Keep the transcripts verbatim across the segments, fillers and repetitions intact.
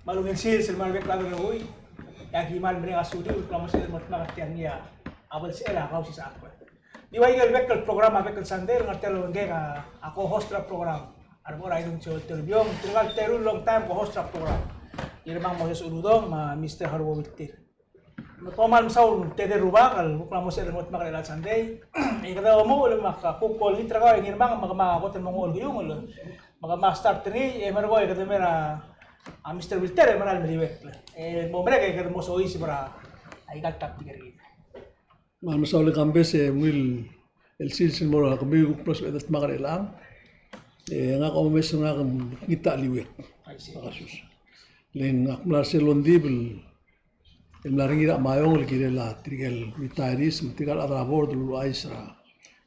Kmal ungil sils el mo er a rebek el chad el rokui. E aki kmal mereng a sulmiu el kmo mosubed el mo dmak er tia el ngii a belsechel a Kausisechakl. Di ua ikel bek el program a bek el Sunday el ngar tia el obengkek a, a co-host er a program. A rebo er a Idung Joel Terbiong, tirka el teru el long time co-host er a program. Ngirmang Moses Uludong me a Mister Haruo Wilter. Me kmal mesaul el tedei el rubak el kuk mla mo sebeched el mo dmak er chelecha el Sunday. E kede omuchel me ak kuk olengit er kau e Ngirmang me kemam a kot el mo nguu el kiungel. Me kemam a start er ngii e merekong e kede mer a, a Mister Wilter e mera el meliuekl. E mo merek e kede mo soiseb er a ikal topic er kid. Me kmal mesaul e Kambes e ungil el sils el mo er kemiu el kuk mlo sebeched el dmak er chelechang. E ngak a omes er ngak e ng ngii a ta el iuek. A kasus. Le ngak a mla er sel ongdibel el mla er ngii er a Maiong el kirel a tirke el retirees me tirka el chad er a board el uluuchais er a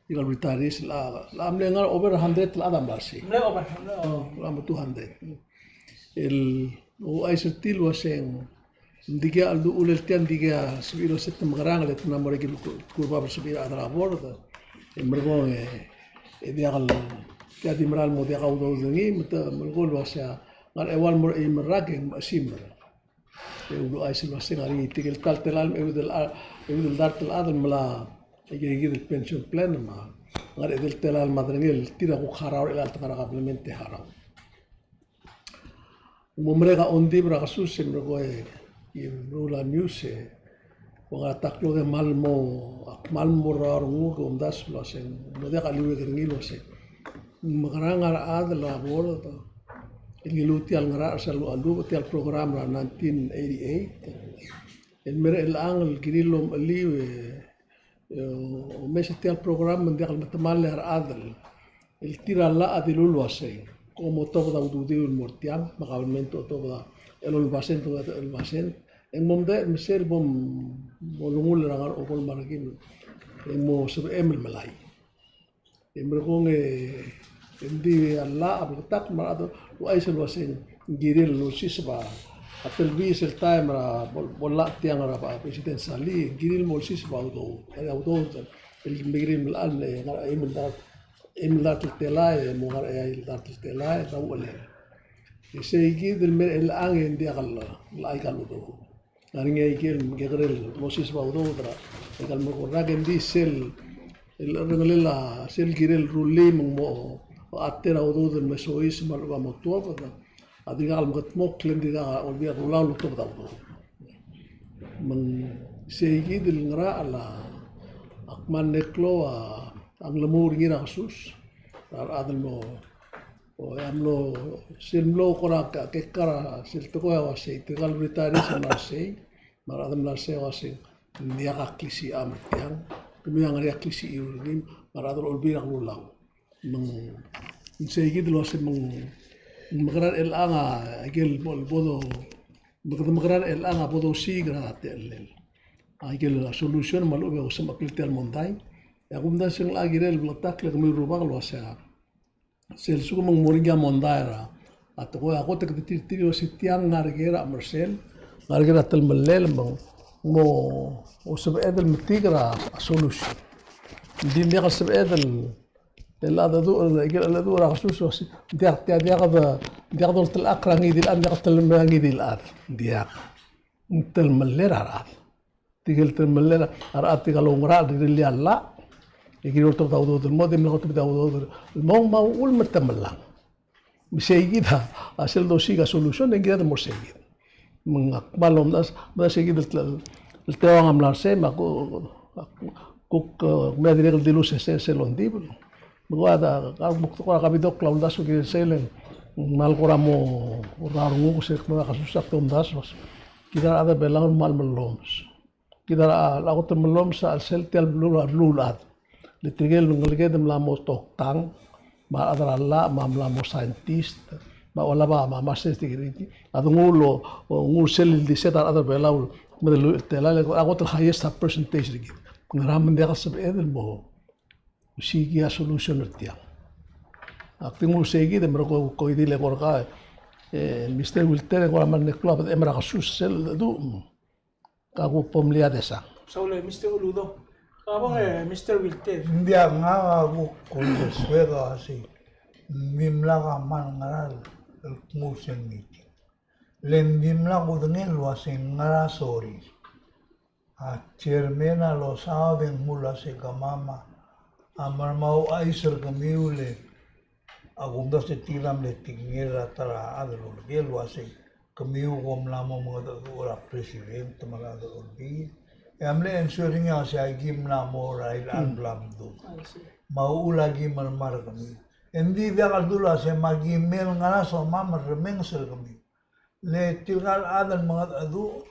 tirka el retirees el a, el a mle ngar er a over hundred el chad a mla er sei. Mle over, mle over. Oh, el a mo two hundred. El ouchais er tir el uaseng ng dikea chelduchul el tia, ng dikea sebechir el uasei te mekerang, le te mla mo er a ikel kurbab el sebechir a chad er a board. E merekong e, e diak el, tia di mera el mo diak a udoud er ngii, me te merekong el uasei a ngar er a eua el mo er a eim el rak e ng mechesimer. E uluuchais el uasei ng ngar er ngii tirke el ta el telael me a euid el, euid el dart el chad el mla, e, ikakid el pension plan me a ngar er a edei el telael me a derengel tir a kuk harau er chelecha el te ngar er a kabelment e harau. Ng mo merek a ongdibel er a kasus e merekong e, e meruul a news e, ua ngera ta el klok e kmal mo, kmal mo er a renguk e omdasu el uaseng, mo diak a liuekl er ngii el uaseng ng mekerang a rechad el a board el ngiluu tia el ngerachel er sel lechub tia el program er a nineteen eighty-eight. El mer chelechang el kirir el omecheliu e, e, omes er tia el program me ng diak el metemall e a rechad el tir a llach a dilu el uasei, kom otobed a ududiu el mo er tiang, me a kabelment a otobed a elolem el basent, otobed a elolem el basent. E ng mo medechel me sel bo mo olengull er a ngar er a obor me a rekil, e ng mo sebechem el melai. E merekong e, e ng di a llach a bleketakl me a rechad el ouchais el uasei ng kirir el olsiseb a telbiil sel taem er a bo, bo llach tiang er a President Salii, ng kirir el mo olsiseb a udoud, a udoud el mekirir el melai, e ngar er a eim el dart, eim el dart el telael, e mo ngar er a eai el dart el telael, e a uchelel. E sei kid el mer chelechang e ng diak el, el aika el udoud. Ngar er ngii a ikel mekekerei el mo olsiseb a udoud er a, aika el mo er a rak e ng di sel, el cherrengelel a sel kirel el rullii me ng mo oater a udoud el me soiseb me a lechub a mo tuobed, a dirkak el mekedmokl e ng dirkak a Olbiil er a Kelulau el otobed a udoud. Me ng sei kid el ngerachel a, ak kmal mle klou a, a nglemur er ngii er a kesus er a rechad el mlo, o, e a mlo, sel mlo kora ke, kekar a sel tekoi a uasei, tirka el retirees el mla er sei, me a rechad el mla er sei a uasei, ng diak a klisicham er tiang, kemiu a ngar er ngii a klisichiu er ngii, me a rechad er a Olbiil er a Kelulau. Me ng sei kid el uasei me ng, ng mekerang er chelechang a ikel bo, bo do, me kede mekerang er chelechang a bo dosiik er a techellel a ikel solution me a lechub e osemechekl tia el mondai. E a kumdasu e ng locha kirel el bleketakl e kemiu el rubak el uasei a sel lsekum e ng mo er ngii a mondai er a tekoi a kot e kede tirtir el uasei tiang ngar er ker a chemersel, ngar er ker a telemellel me ng mo sebeched el metik er a solution. Ng di ng diak el sebeched el el a dedu, el, el, el a dedu er a kesus, diak, diak, diak de, diak doltelechakl er a ngii di el chad, diak telemellel a ngii di el chad. Diak. Ng telemellel a rechad. Tirke el telemellel a rechad tirka el oungerachel er tirke el llach. E kirir el otobed a udoud el mo, di mla otobed a udoud el mo, me a uchul me te melang. Me sei kid a, a sel dosiik a solution, e ng kired el mo sei kid. Me ng kmal omdasu, omdasu sei kid el, el, el teuang a mla er sei, me a ku, a kuk, e, kemiu a dirrek el dilu se, se, sel ongdibel. Me kuk a, a kuk tekoi er a kabidokl a uldasu el kirel sei le ng kmal kora mo er a renguk se kmo a kesus a kuk te omdasu. Kid a rechad er a Belau el kmal mellomes. Kid a, a kot el mellomes a chelsel tia el beluu, a beluulechad. Le tirke el ngeleked a mla mo toktang, me a rechad er a llach, me a mla mo scientist, me a olab a, me a master's degree. A denguu el, o, nguu sel ildisel a rechad er a Belau, me de lluich el telael, a kot el highest a percentage er kid. Ngera me ng diak el sebeched el mo osiik a solution er tiang. Ak di nguu sei kid e merekong e kuk oidil e kora, e, Mister Wilter e kora mle klou a bedechem er a kesus sel dedu. Ka kuk bo mliadesa. Saul e Mister Uludong. Ka bo e Mister Wilter. Ng diak, ngak a kuk oldesuek a uasei ng dimlak a kmal ngerang el kmu sel meeting. Le ng dimlak kudengei el uasei ng ngera sorir. A chairman a losaod e ng mle uasei kemam a, a mermau a chais er kemiu le a kumdasu e tirka a mle tekingel er a ta er a chad el uleker el uasei kemiu kom mla mo mengedecheduch er a president me a rechad er a Olbiil. E a mle answer er ngii a uasei aki mla mo er a ilecha el bla mdu. Me a uchul a ki mermang er kemiu. E ng di diak el dulu el uasei me aki mle ngera somam el remenges er kemiu. Le tirka el chad el mengedecheduch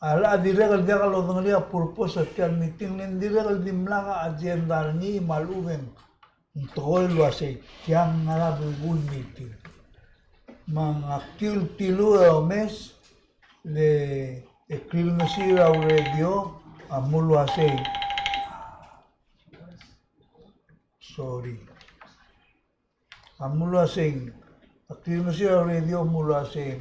a, a dirrek el diak lodengelii a purpose er tia el meeting, le ng dirrek el dimlak a agenda er ngii me a lechub e ng tekoi el uasei tiang a ngera belkul meeting. Me ng ak tilu el tiluu e omes, le e klingesii er a radio a mle uasei. Sorry. A mle uasei, a klingesii er a radio a mle uasei,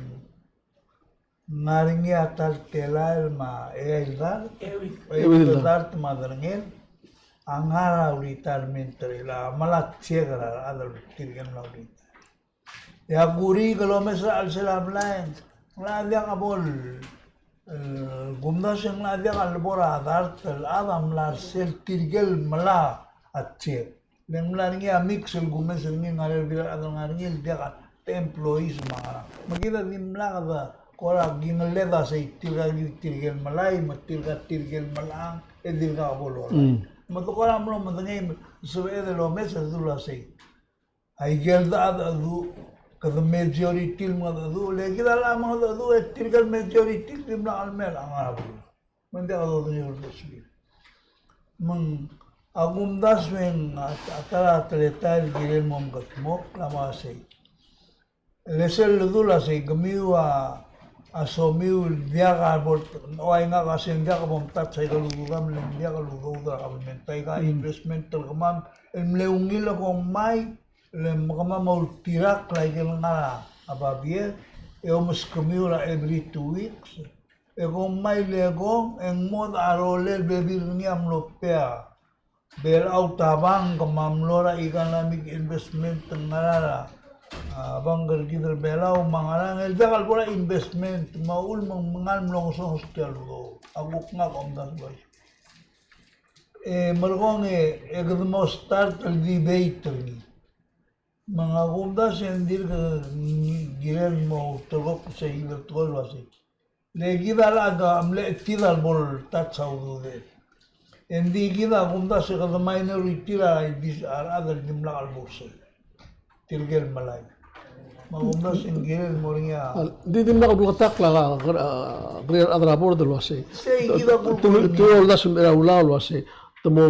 ng ngar er ngii a ta el telael me a eai el dart, eai el dart me a derengel a ngar er a retirement er a, me a check er a rechad el tirke el mla retire. E a kuk el omes er a chelsel a blai, ng locha diak a bo el, e, kumdasu e ng locha diak a lebo er a dart el chad a mla er sel tirke el melai a check. Le ng mla er ngii a mix el kumes er ngii, ngar er a bebil el chad el ngar er ngii el diak a te employees me a ngerang. Me kid a dimlak de kora kingelled a sei tirka kid tirke el melai, me tirka tirke el melechang, e dirkak bo lolai. Mm. Me te kora mlo medengei, me sebeched el omes e dulu el uasei. Aike el dechedecheduch, kede majority el mengedecheduch, le kid a locha mengedecheduch, e tirke el majority el dimlak el mei el ngar er a beluu. Me ng diak dodengei el uldesuir. Me ng a kumdasu e ng a, a ta er a teletael el kirel el mo mekedmokl a mo uasei. Le sel ledu el uasei kemiu a, a somiu el diak a bo, ua ngak a uasei ng diak bo mtouch aika el udoud me le ng diak el udoud er a kabelment. Aika investment er kemam el mle ungil e kom mei, le me kemam a ultirakl aike el ngar er a babier, e omeskemiu er a every two weeks. E kom mei le kong, e ng mo de a rolel bebil er ngii a mlo pay a Belau a bank me a mlo er a economic investment el ngar er a, a, bank er kid er Belau me a ngerang, el diak el bo er a investment me a uchul me ng mengal mlo ngesonges tia el udoud. A kuk ngak a omdasu el uasei. E merekong e, e kede mo start el debate er ngii. Me ngak a kumdasu e ng dirk kirel mo ulterekokl se kid el tekoi el uasei. Le kid a locha mle chetid el bo el touch a ududed. E ng di kid a kumdasu e kede minority er a, a rechad el dimlak el bo er sei. Tirke el melai. Me a kumdasu e ng kirel mo er ngii a. Ng di dimlak el bleketakl a, a, a, a rechad er a board el uasei. Sei kid a kuk. Te, te, te uldasu er a ulaol el uasei. Te mo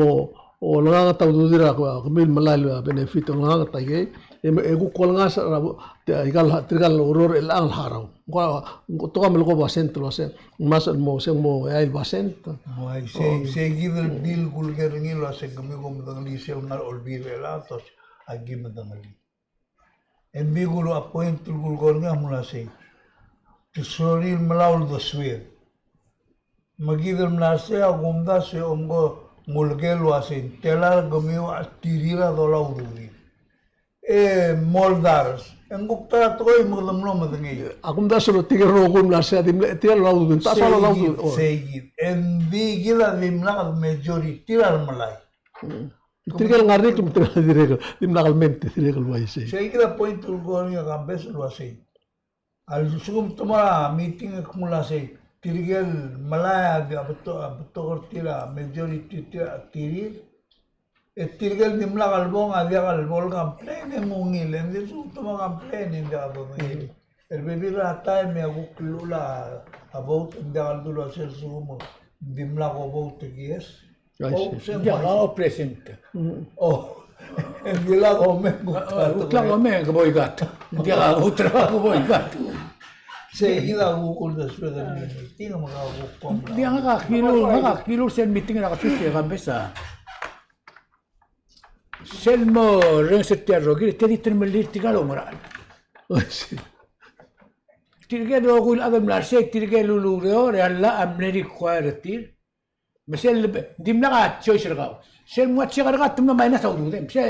olenganget a ududir a kemiu el melai el benefit, olenganget a ikei, e, e kuk olengasech er a, te, ikal, tirkal ureor er chelechang el harau. Ng ko, ng ko, te ko a melekoi a basent el uasei, ng mesa el mo, se ng mo eai el basent. Mo eai, sei, sei kid el bill kuleker er ngii el uasei kemiu kom medengelii sel ngar er a Olbiil er chelechang, tos aki medengelii. E ng di kuk a point el kulekoi er ngii a mle uasei. Te sorir el melai a uldesued. Me kid el mla er sei a kumdasu e omko ng uleker el uasei, ng tela er kemiu a chetirir a dolai a ududir. E moldars, e ng kuk ta er a tekoi me kede mlo medengei. A kumdasu el tirke el rokui el mla er sei a di mle chetirir a dolai a ududir. Ng ta soal a dolai a ududir. Sei kid, sei kid. E ng di kid a dimlak el majority er a remelai. Mm. Tirke el ngar er ngii, tirke el dirrek el, dimlak el ment, tirke el uaisei. Sei kid a point el kulekoi er ngii a Kambes el uasei. A lsekum te mo er a meeting e kmo uasei, tirke el melai a di a betok, a betok er tir a majority er tir a chetirir. E tirke el dimlak el bong a diak el bo el complain e ng ungil, e ng di lsekum te mo complain e ng diak el bo el ungil. El bebil er a taem e a kuk llechul a vote, ng diak el dulu el uasei lsekum ng dimlak a vote er a yes. Ai, o, sei. Ng diak a present. Mm. O, ng diak a omeng, ng diak a omeng, ke boikat. Ng diak a vote er a ke boikat. Sei kid a kuk uldesued er ngii, ng diak a kuk. Ng diak a kilul, ng diak a kilul sel meeting er a kesus e Kambes a. Sel mo rengses er tia el rokir, te di termelir tirka el oungerachel. Tirke el rokui el chad el mla er sei, tirke el ulureor, e a llach a mle require er tir. Me sel dimlak a choice er kau. Sel mo check er kau, te mlo minus a ududem. Se,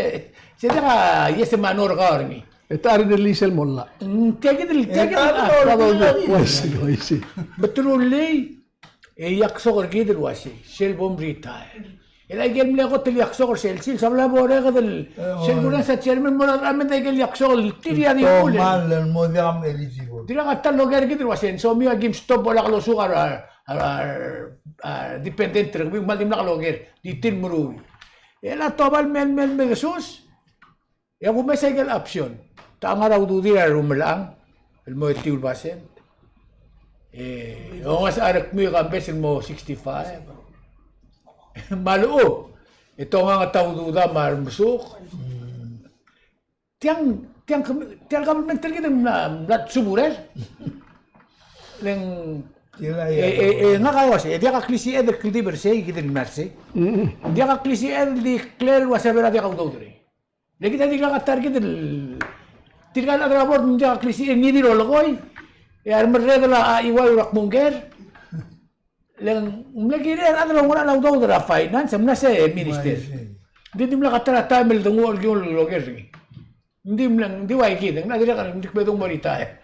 se diak a yes me a no er kau er ngii. E ta er a rirellii sel mo llach. Mm, tia kid el, tia kid el, ah, uaisei, uaisei. Me te rullii, e iaksok er kid el uasei, sel bo mretire. E le aike el mle kot el iaksok er sel sils, a bla bo er a ked el, sel kurrenges a chairman el mo er a, a mei e aike el iaksok el tir a di kuk el. Tomall el mo diak eligible. Dirrek a ta el oker er kid el uasei, ng somiu a kim stop bo lak losuk a, a, a, a dependent er kemiu, me ng dimlak loker, di tir el meruul. E le a tobal mei, mei, mei kesus, e a kumes a ikel option. Te ngar er a ududir a rumelechang el mo etiu el basent. E ongasech a rekmiu e kambes el mo sixty-five. Me a lechub e te onganget a ududam a remesuk. Tiang, tiang, tia el government er kid a mla, mla suburel. Le ng, e, e, e ngak a uasei, e diak a klisiched el kldibel er sei, kid el mla er sei. Diak a klisiched el declare el uasei a Belau a diak a udoud er ngii. Le kid a dirkak a ta er kid el, tirka el chad er a board ng diak a klisichel, ngii di lolekoi, e a remerredel a Iwai Urakmunger. Le ng mle kirel a rechad el oungerachel a udoud er a finance, e mla se minister. Ng di dimlak a ta er a taem el dengu el kiung el oker er ngii. Ng di mle, ng di ua kid, ng mla dirrek, ng di kbedung mo retire.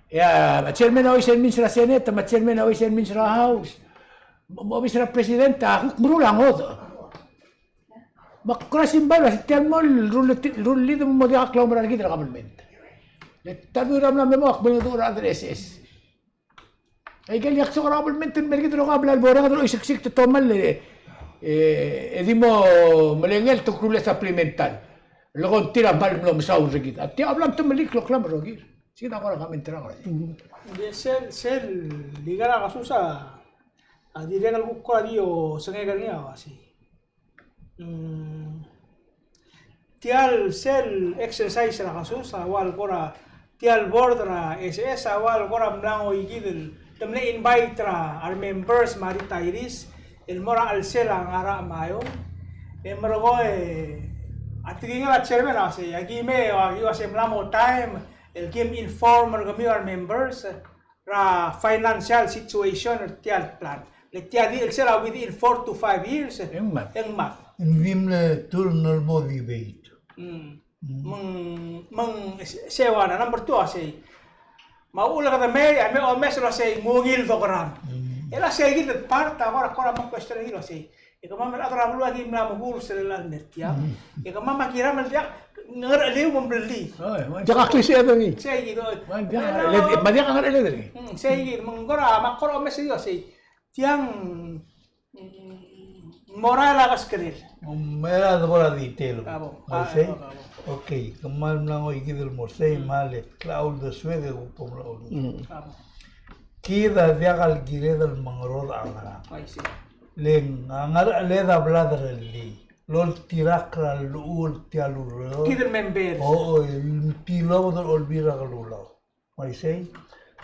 E a chairman a oisei el mins er a Senate, me a chairman a oisei el mins er a House. Me a obis er a president a kuk meruul a ngodech. Me ak kora simbai el uasei tia el mo rullii, rullii el mo diak a klaumerang er kid er a government. Le ta er a duil er a mla me mo ak mle dmu er a rechad er a S S. Aike el iaksok er a government el mer kid el rokui a bla lebo er a renged el oiseksik, te tomall e, e, e di mo melengel, te kuk rullii a supplemental. Lekong tir a kmal mlo mesaul er kid. A tia a bla mtemelii el kloklam el rokir. Sei kid a kora comment er a ngar. Sel, sel ikal a kasus a dirrek el kuk kora di osengek er ngii a uasei. Mm. Tia el sel exercise er a kasus a ua el kora, tia el board er a S S a ua el kora mla ngoi kid el, te mle invite er a re members me a retirees el mo er a chelsel a ngar er a Maiong. E merekong e a tekingel a chairman a uasei, aki mei, aki uasei mla mo taem el kim inform er kemiu a re members er a financial situation er tia el plan. Le tia di el sel a within four to five years. E ng mad. E ng mad. Ng di mle turn el mo debate. Mm. Mm. Me ng, me ng se-, se ua na number two a sei. Me a uchul e kede mei, a me omes el uasei ng ungil dokeram. Mm. E le sei kid el part a kora, kora mo question er ngii el uasei. E kemam el chad er a beluu a ki mla mekur er sel el mer tiang. Mm. E kemam a kiram el diak ngercheliu me mlellii. Diak a klisiched er ngii. Sei kid, oi. Me diak a ngercheled er ngii. Mm, sei kid, me ng kora, me ak kora omes er ngii el uasei. Tiang, mm, morael a keskelel. Mm, me a de kora detail. A bo. Uaisei? A, a bo, a bo. Okay, kmal mla ngoi kid el mo sei, mm, me a le klou a uldesued e kuk bo mla uldesued. Mm. A bo. Kid a diak el kired el mengerodech a ngerang. Uaisei. Le ng a ngercheled a bla derellii el oltirakl er a llechul tia el ureor. Kid el member. O, o, el tilobed er a Olbiil er a Kelulau. Uaisei.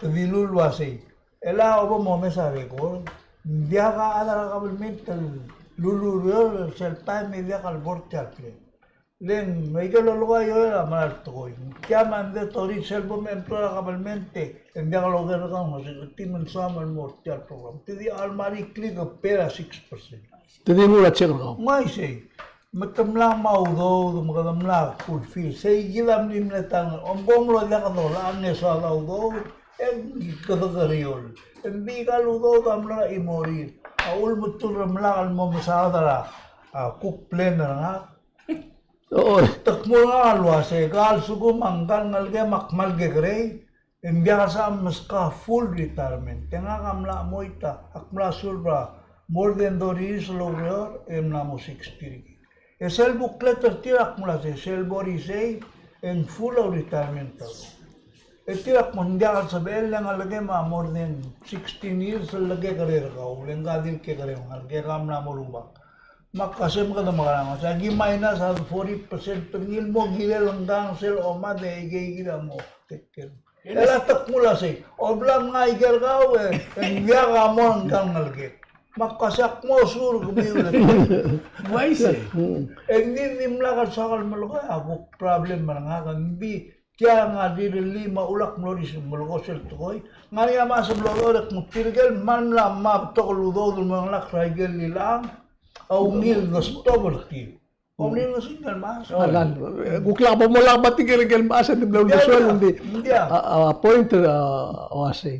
Kede dilu el uasei. E le a obo momes a record. Ng diak a chad er a kabelment el lulureor er sel taem e diak el board tia el plan. Le ng, aike el lolekoi a ioel a mera el tekoi. Tia mandatory sel bo mei er a kabelment e ng diak loker er kau, ng uasei, te di mle soam el mo er tia el program. Te di almari klik e pay er a six percent. Te di nguu er a check er kau. Ng uaisei. Me te mla mo udoud, me kede mla fulfill. Sei kid a mle mle tang. Omko ng mlo diak dolai, ng soad a udoud, e ng kede kerior. E ng di kal udoud a mla chimorir. A ulemetur el mla el mo mesaod er a, a, kuk plan er ngak. Te kmo er ngak el uasei, ke a lsekum a ngkal ngelekem a kmal kekerei, e ng diak a sebecham meskau a full retirement. E ngak a mla chemoit a, ak mla serve er a more than thirty years el oureor, e mla mo sixty er kid. E sel booklet er tir a kmo uasei, sel bo er isei, e ng full a retirement er kau. E tir a kmo ng diak el sebechel, le ngelekem a more than sixteen years el kekerei er kau, le ngka di el kekerei, ngelekem a mla mo rubak. Me ak uasei me kede mekerang, uasei aki minus a forty percent er ngii el mo kirel ngkang sel omad e aike kid a mo take care. E le te kmo uasei, o bla mngai ker kau e, e ng diak a mo ngkang ngelekek. Me ak uasei ak mo sur kemiu el. Uaisei. E ng di dimlak el soak el melekoi, a kuk problem er ngak, ng di Tia ng a rirellii me a uchul ak mlo er sel melekoi sel tekoi. Ngar er ngii a mechas el mlo er a kmo tirke el kmal mla mo betok el udoud el mo er ngak er a ikel lilechang a ungil el stop er tir. Omni ngeso ngike el mechas. A, lal, e, kuk lak bo mo lak batik el, el mechas e ng di mle uldesuel, ng di. Ng di a, a, a point, a, uasei.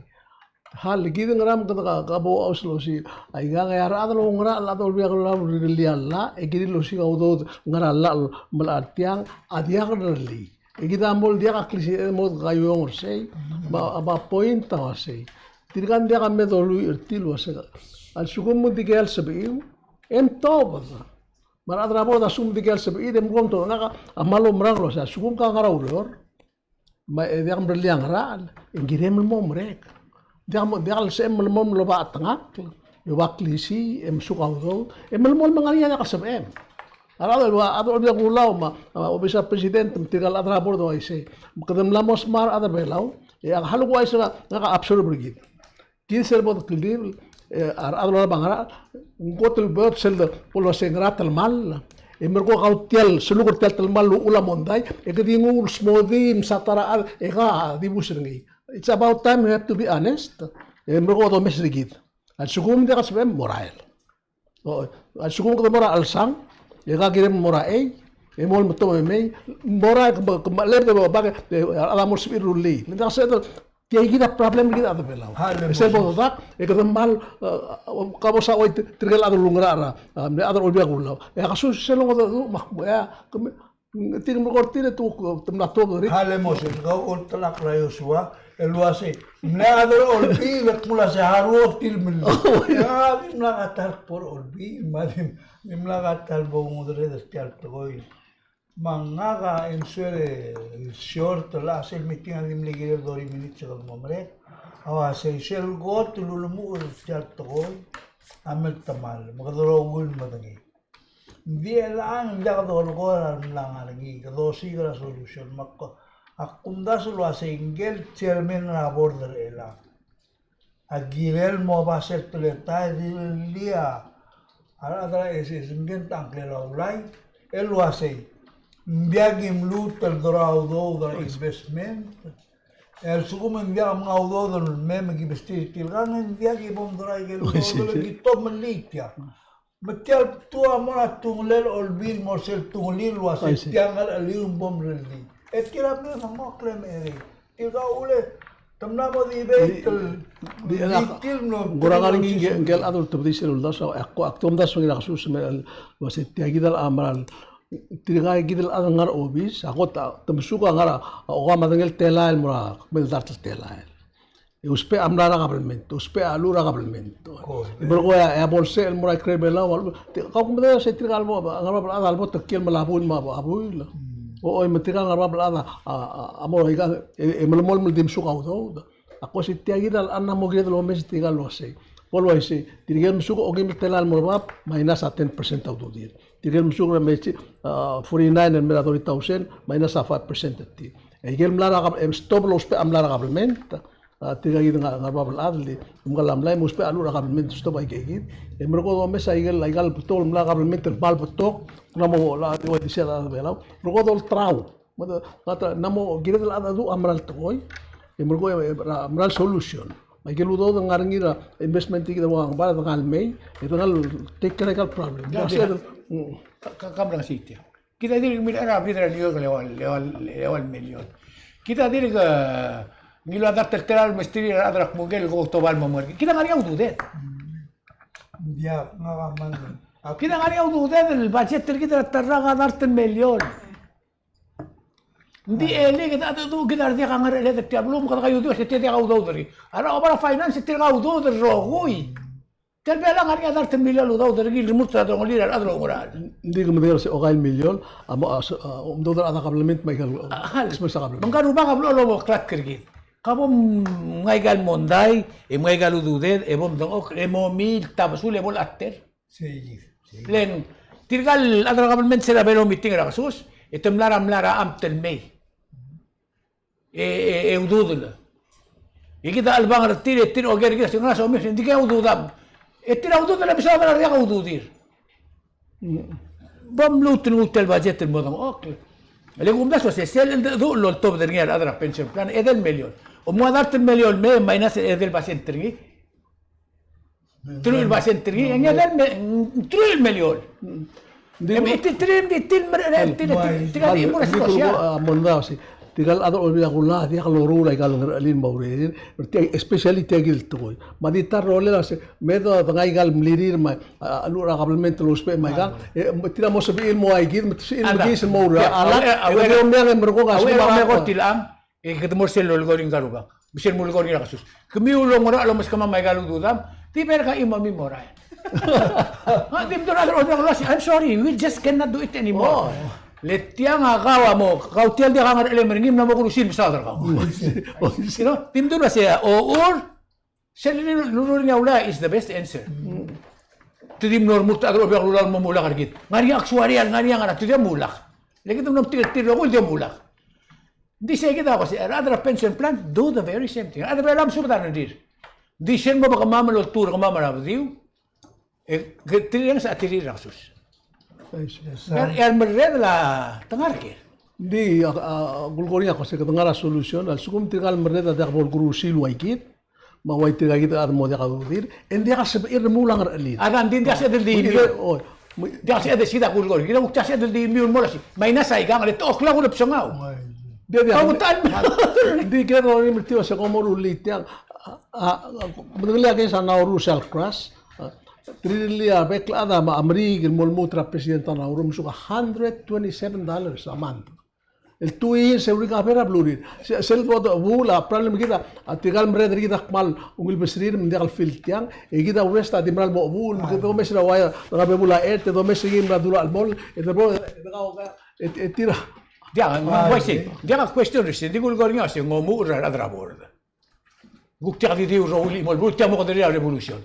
Hal, kid ngera me kede ka, ka bo aus el osiik. Aikang e a rechad el oungerachel, a rechad er a Olbiil er a Kelulau a rirellii a llach, e kirir el osiik a udoud el ngar er a llach el melai er tiang, a diak el rirellii. E kid a mo el diak a klisichel mo kaiueong er sei, me a, me a point a uasei. Tirka ng diak a me doluich er tir el uasei. A lsekum ng dikea el sebechiu, e mtobed. Me a rechad er a board a lsekum ng dikea el sebechir, e mkom tobed. Ngak a kmal oumerang el uasei, a lsekum ke ngar er a ureor me e diak mrellii a ngerachel, e ng kirem el mo merek. Diak mo, diak el sebechem el mo loba chetengakl, e oba klisiich, e mesuk a udoud, e melemolem e ng ngar er ngii a diak el sebechem. A rechad er a, a rechad er a Olbiil er a Kelulau me a, a, obis er a president, me tirka el chad er a board a uaisei. Me kede mla mo smart a rechad er a Belau, e a lsekum ng uaisei ngak a observe er kid. Kid sel bo dekldibel, e, a rechad el oba ngerachel, ng kot el beot sel de, bo el uasei ngera telemall. E merekong e kau tia el, seluk er tia el telemall el uchul a mondai, e ke di nguu el smodii, msa ta er a chad, e ke dibus er ngii. It's about time we have to be honest. E merekong e domes er kid. A lsekum ng diak a sebechem, mo er a el. O, a lsekum kede mo er a chelsang, e ke kirem el mo er a chei, e mo el meto me mei, mo er a ke, ke, ke, a rechad a mo sebechir el rullii. Le ng diak sel, tia kid a problem er kid a rechad er a Belau. E sel bo dodak, e kede kmal, e, ka bo sa ua tirke el chad el oungerachel er a, a, mle chad er a Olbiil er a Kelulau. E a kesus sel longedecheduch, me ak, e, ke me, Ng tir me ko er tir e te, te mla tuobed er ngii. A le mo se, kau oltelak er a Joshua, el uasei, mle chad er a Olbiil, e te mla se, a ruotir el mle. Oh, yeah. A di mla kata el kbo er a Olbiil, me a di, di mla kata el bo ngedereder er tia el tekoi. Me ngak a, e ng soal el short el a sel meeting a di mle kirel thirty minutes e kede mo merek. A uasei, sel kot el ulemuchel er tia el tekoi a mle temall, me kede rokui el medengei. Ng di chelechang, ng diak dolekoi er a mla ngar er ngii, kede osiik er a solution. Me ak, ak kumdasu el uasei ngike el chairman er a board er chelechang a kirel mo oba sel teletael el rirellii a rechad er a S S, ngke ng ta ngklel a Ulai, el uasei, ng diak ki mluut el dora udoud er a investment, el lsekum ng diak mngai a udoud el mei me ki besterir tirkang, ng diak ki bo mdora ikel udoud el ki tobed el melitii. Me tia el btuu a mo er a tungelel a Olbiil el mo er sel tungelir el uasei tiang el cheliu me bo mrellii. E tir a mle mengokl e merek. Tirka uchul e te mla mo debate el di, di, di, tir el mlo, ng kora ngar er ngii ngike el chad el tebedii sel uldasu, e ak, ak tomdasu er ngii er a kesus me el uasei tia kid el chad el mera el, tirka kid el chad el ngar er a obis, a kot a, te mesuk a ngar er a, a, okamedengei el telael el mo er a kmel dart el telael. E ousbech a mla er a kabelment, ousbech a cheluch er a kabelment. Ko, e merekong e a, e a bo lsebechel el mo er a ikrel Belau, a lechub, te, kau kumdasu e tirka el bo, a ngar er a bab el chad a lebo tekiei el melai a buil me a, a buil. Mm. O, oi, me tirka el ngar er a bab el chad a, a, a, a mo er a ikang, e, e melemolem el di mesuk a udoud. Ak uasei tia kid el chad a mo kired el omes tirka el uasei. Bo el uaisei, tirke el mesuk a okeim el telael el mo er a bab, minus a ten percent a ududir. Tirke el mesuk er a mei, a, forty-nine el mei er a thirty thousand, minus a five percent er tir. E ikel mla er a kab-, e stop el ousbech a mla er a kabelment. A, tirka kid ngar, ngar er a bab el chad el di, omko el mlai, mo ousbech a cheluch er a kabelment, stop aike kid. E merekong e domes a ikel, a ikal betok el mla er a kabelment el kmal betok, ng mo, a, di ua di sel a Belau. Merekong e dolterau. Me a, me a, ng mo kired el cheldecheduch a mera el tekoi. E merekong e, e, a mera el solution. Me a ikel udoud el ngar er ngii er a investment er kid el ua Ngebard, e dengai el mei, e dengai el take care er aika el problem. Ka, ka, ka mera sei tia. Kid a dirk mle er a bid er a New York el eua, el eua, el eua el million. Kid a dirk, e, ngiluu a dart el telael el mesterir a rechad er a kmukel el ko tobed el mo mei. Kid a ngar er ngii a ududed. Kid a ngar er ngii a ududed el budget er kid er a ta el rak a dart el million. Ng di e le kede cheldecheduch kid a re diak a ngerecheled er tia el beluu me kede kaiuduch e se tia diak a udoud er ngii. A re oba er a finance e tirka a udoud el rokui. Tia el Belau a ngar er ngii a dart el million el udoud er ngii el remurt er a delongelir a rechad el oungerachel. Ng di ke medengei el se okai el million a mo, a, so, a, omdasu er a rechad er a kabelment me aika el, a, expense er a kabelment. Me ng ngar er a rubak a blechoel el omeklatk er kid. Ka bo mngai aika el mondai, e mngai aika el ududed, e bo mdengchokl, e mo mei el tabesul e bo lechater. Sei, sei. Le ng tirka el chad er a kabelment se er a Belau meeting er a kesus, e te mla er a, mla er a amt el mei. E, e, e ududel. E kid a chelebangel er tir, e tir a oker er kid a se ng ngera se omes, ng dikea ududam. E tir a ududel a mesaod er a re diak a ududir. Bo mluut el nguu tia el budget el mo dengchokl. Le kumdasu a se sel cheldecheduch el oltobed er ngii a rechad er a pension plan, edei el million. Omko a dart el million el mei, minus edei el basent er ngii. Truich el basent er ngii, e ng edei el me-, truich el million. Ng di, e, di tirke el di tir el mer-, e, tirke el di, tirke el di, mo er a, mo er a, mo er a, mo er a, mo er a, Tirka el chad er a Olbiil er a Kelulau a diak loruul aika el ngerchelim me a urerir, tia, especially tia kid el tekoi. Me a di ta el rolel a se, me de, dengai aika el mlirir me a, a, lechub er a kabelment el ousbech me aika, e, tir a mo sebechir el mo aika kid, me te sebechir el mekiis el mo oureor. A lak, e, e, e, di omeang e merekong a, a, se, a, me a, kot el tilechang, e kede mo er sel lolekoi er ngii a rubak. Me sel lolekoi er ngii a kesus. Kemiu el oungerachel el omeskemam aika el ududam, di berk a chimo me morael. A, di mdu el chad er a Olbiil er a Kelulau a se, I'm sorry, we just cannot do it anymore. Oh. Le tiang a kau a mo, kau tia el diak a ngerchelem er ngii, me ng mo kurusil mesaod er kau. Oh, I see. Oh, I see. You know, di mdu el uasei, o, or, sel lurruul er ngii a ulai is the best answer. Mm. Te di mlo remurt a chad er a Olbiil er a Kelulau el mo mulak er kid. Ngar er ngii a actuarial, ngar er ngii a ngerang, te di mulak. Le kid a mlo metik er tir el rokui el di mulak. Ng di sei kid a ko se, a rechad er a pension plan, do the very same thing. A rechad er a Belau a mesubed a rengrir. Ng di sel mo bekemam el oltuu er kemam er a bediu, e, ke tirke el ngeso a tirir er a kesus. Yes, yes, sir. E a, e a remerreder a te ngar er ker. Ng di, a, a, kulekoi er ngii a ko se kede ngar er a solution, a lsekum tirka el merreder a diak bo lekurusil ua kid, me a ua tirka kid a chad el mo diak a ududir, e ng diak a sebechir el remuul a ngerchelir. A, ng di, ng diak sebeched el di, oi, me ng diak sebeched el, sei kid a kulekoi er ngii, ng diak sebeched el di miu el mo er a sei. Minus aikang, le te oklak ulebsengau. Ng di, ng diak, kau ta el, ng di kid a rolel me te ua se kom mo rullii tiang, a, a, a, medengelii a case er a Nauru sel crash, a, te rullii a bek el chad a, a Merikel el mo lmuut er a president er a Nauru, mesuk a hundred twenty-seven dollars a month. El two years e recover a belurir. Se-, sel bo dochebuul a problem er kid a, a tirka el merreder er kid a kmal ungil beserir me ng diak el feel tiang, e kid a rest a di mera el mo chebuul, me kede omes er a ua, er a bebuul a chert, e domes er ngii me a dulak el mall, e de bo, e de kau, e, e tir a. Diak, ng uaisei, diak a question er sei, di kulekoi er ngii a se ng omuchel er a rechad er a board. Kuk tia di di rokui el chimo el beluu, tia mo kederir a revolution.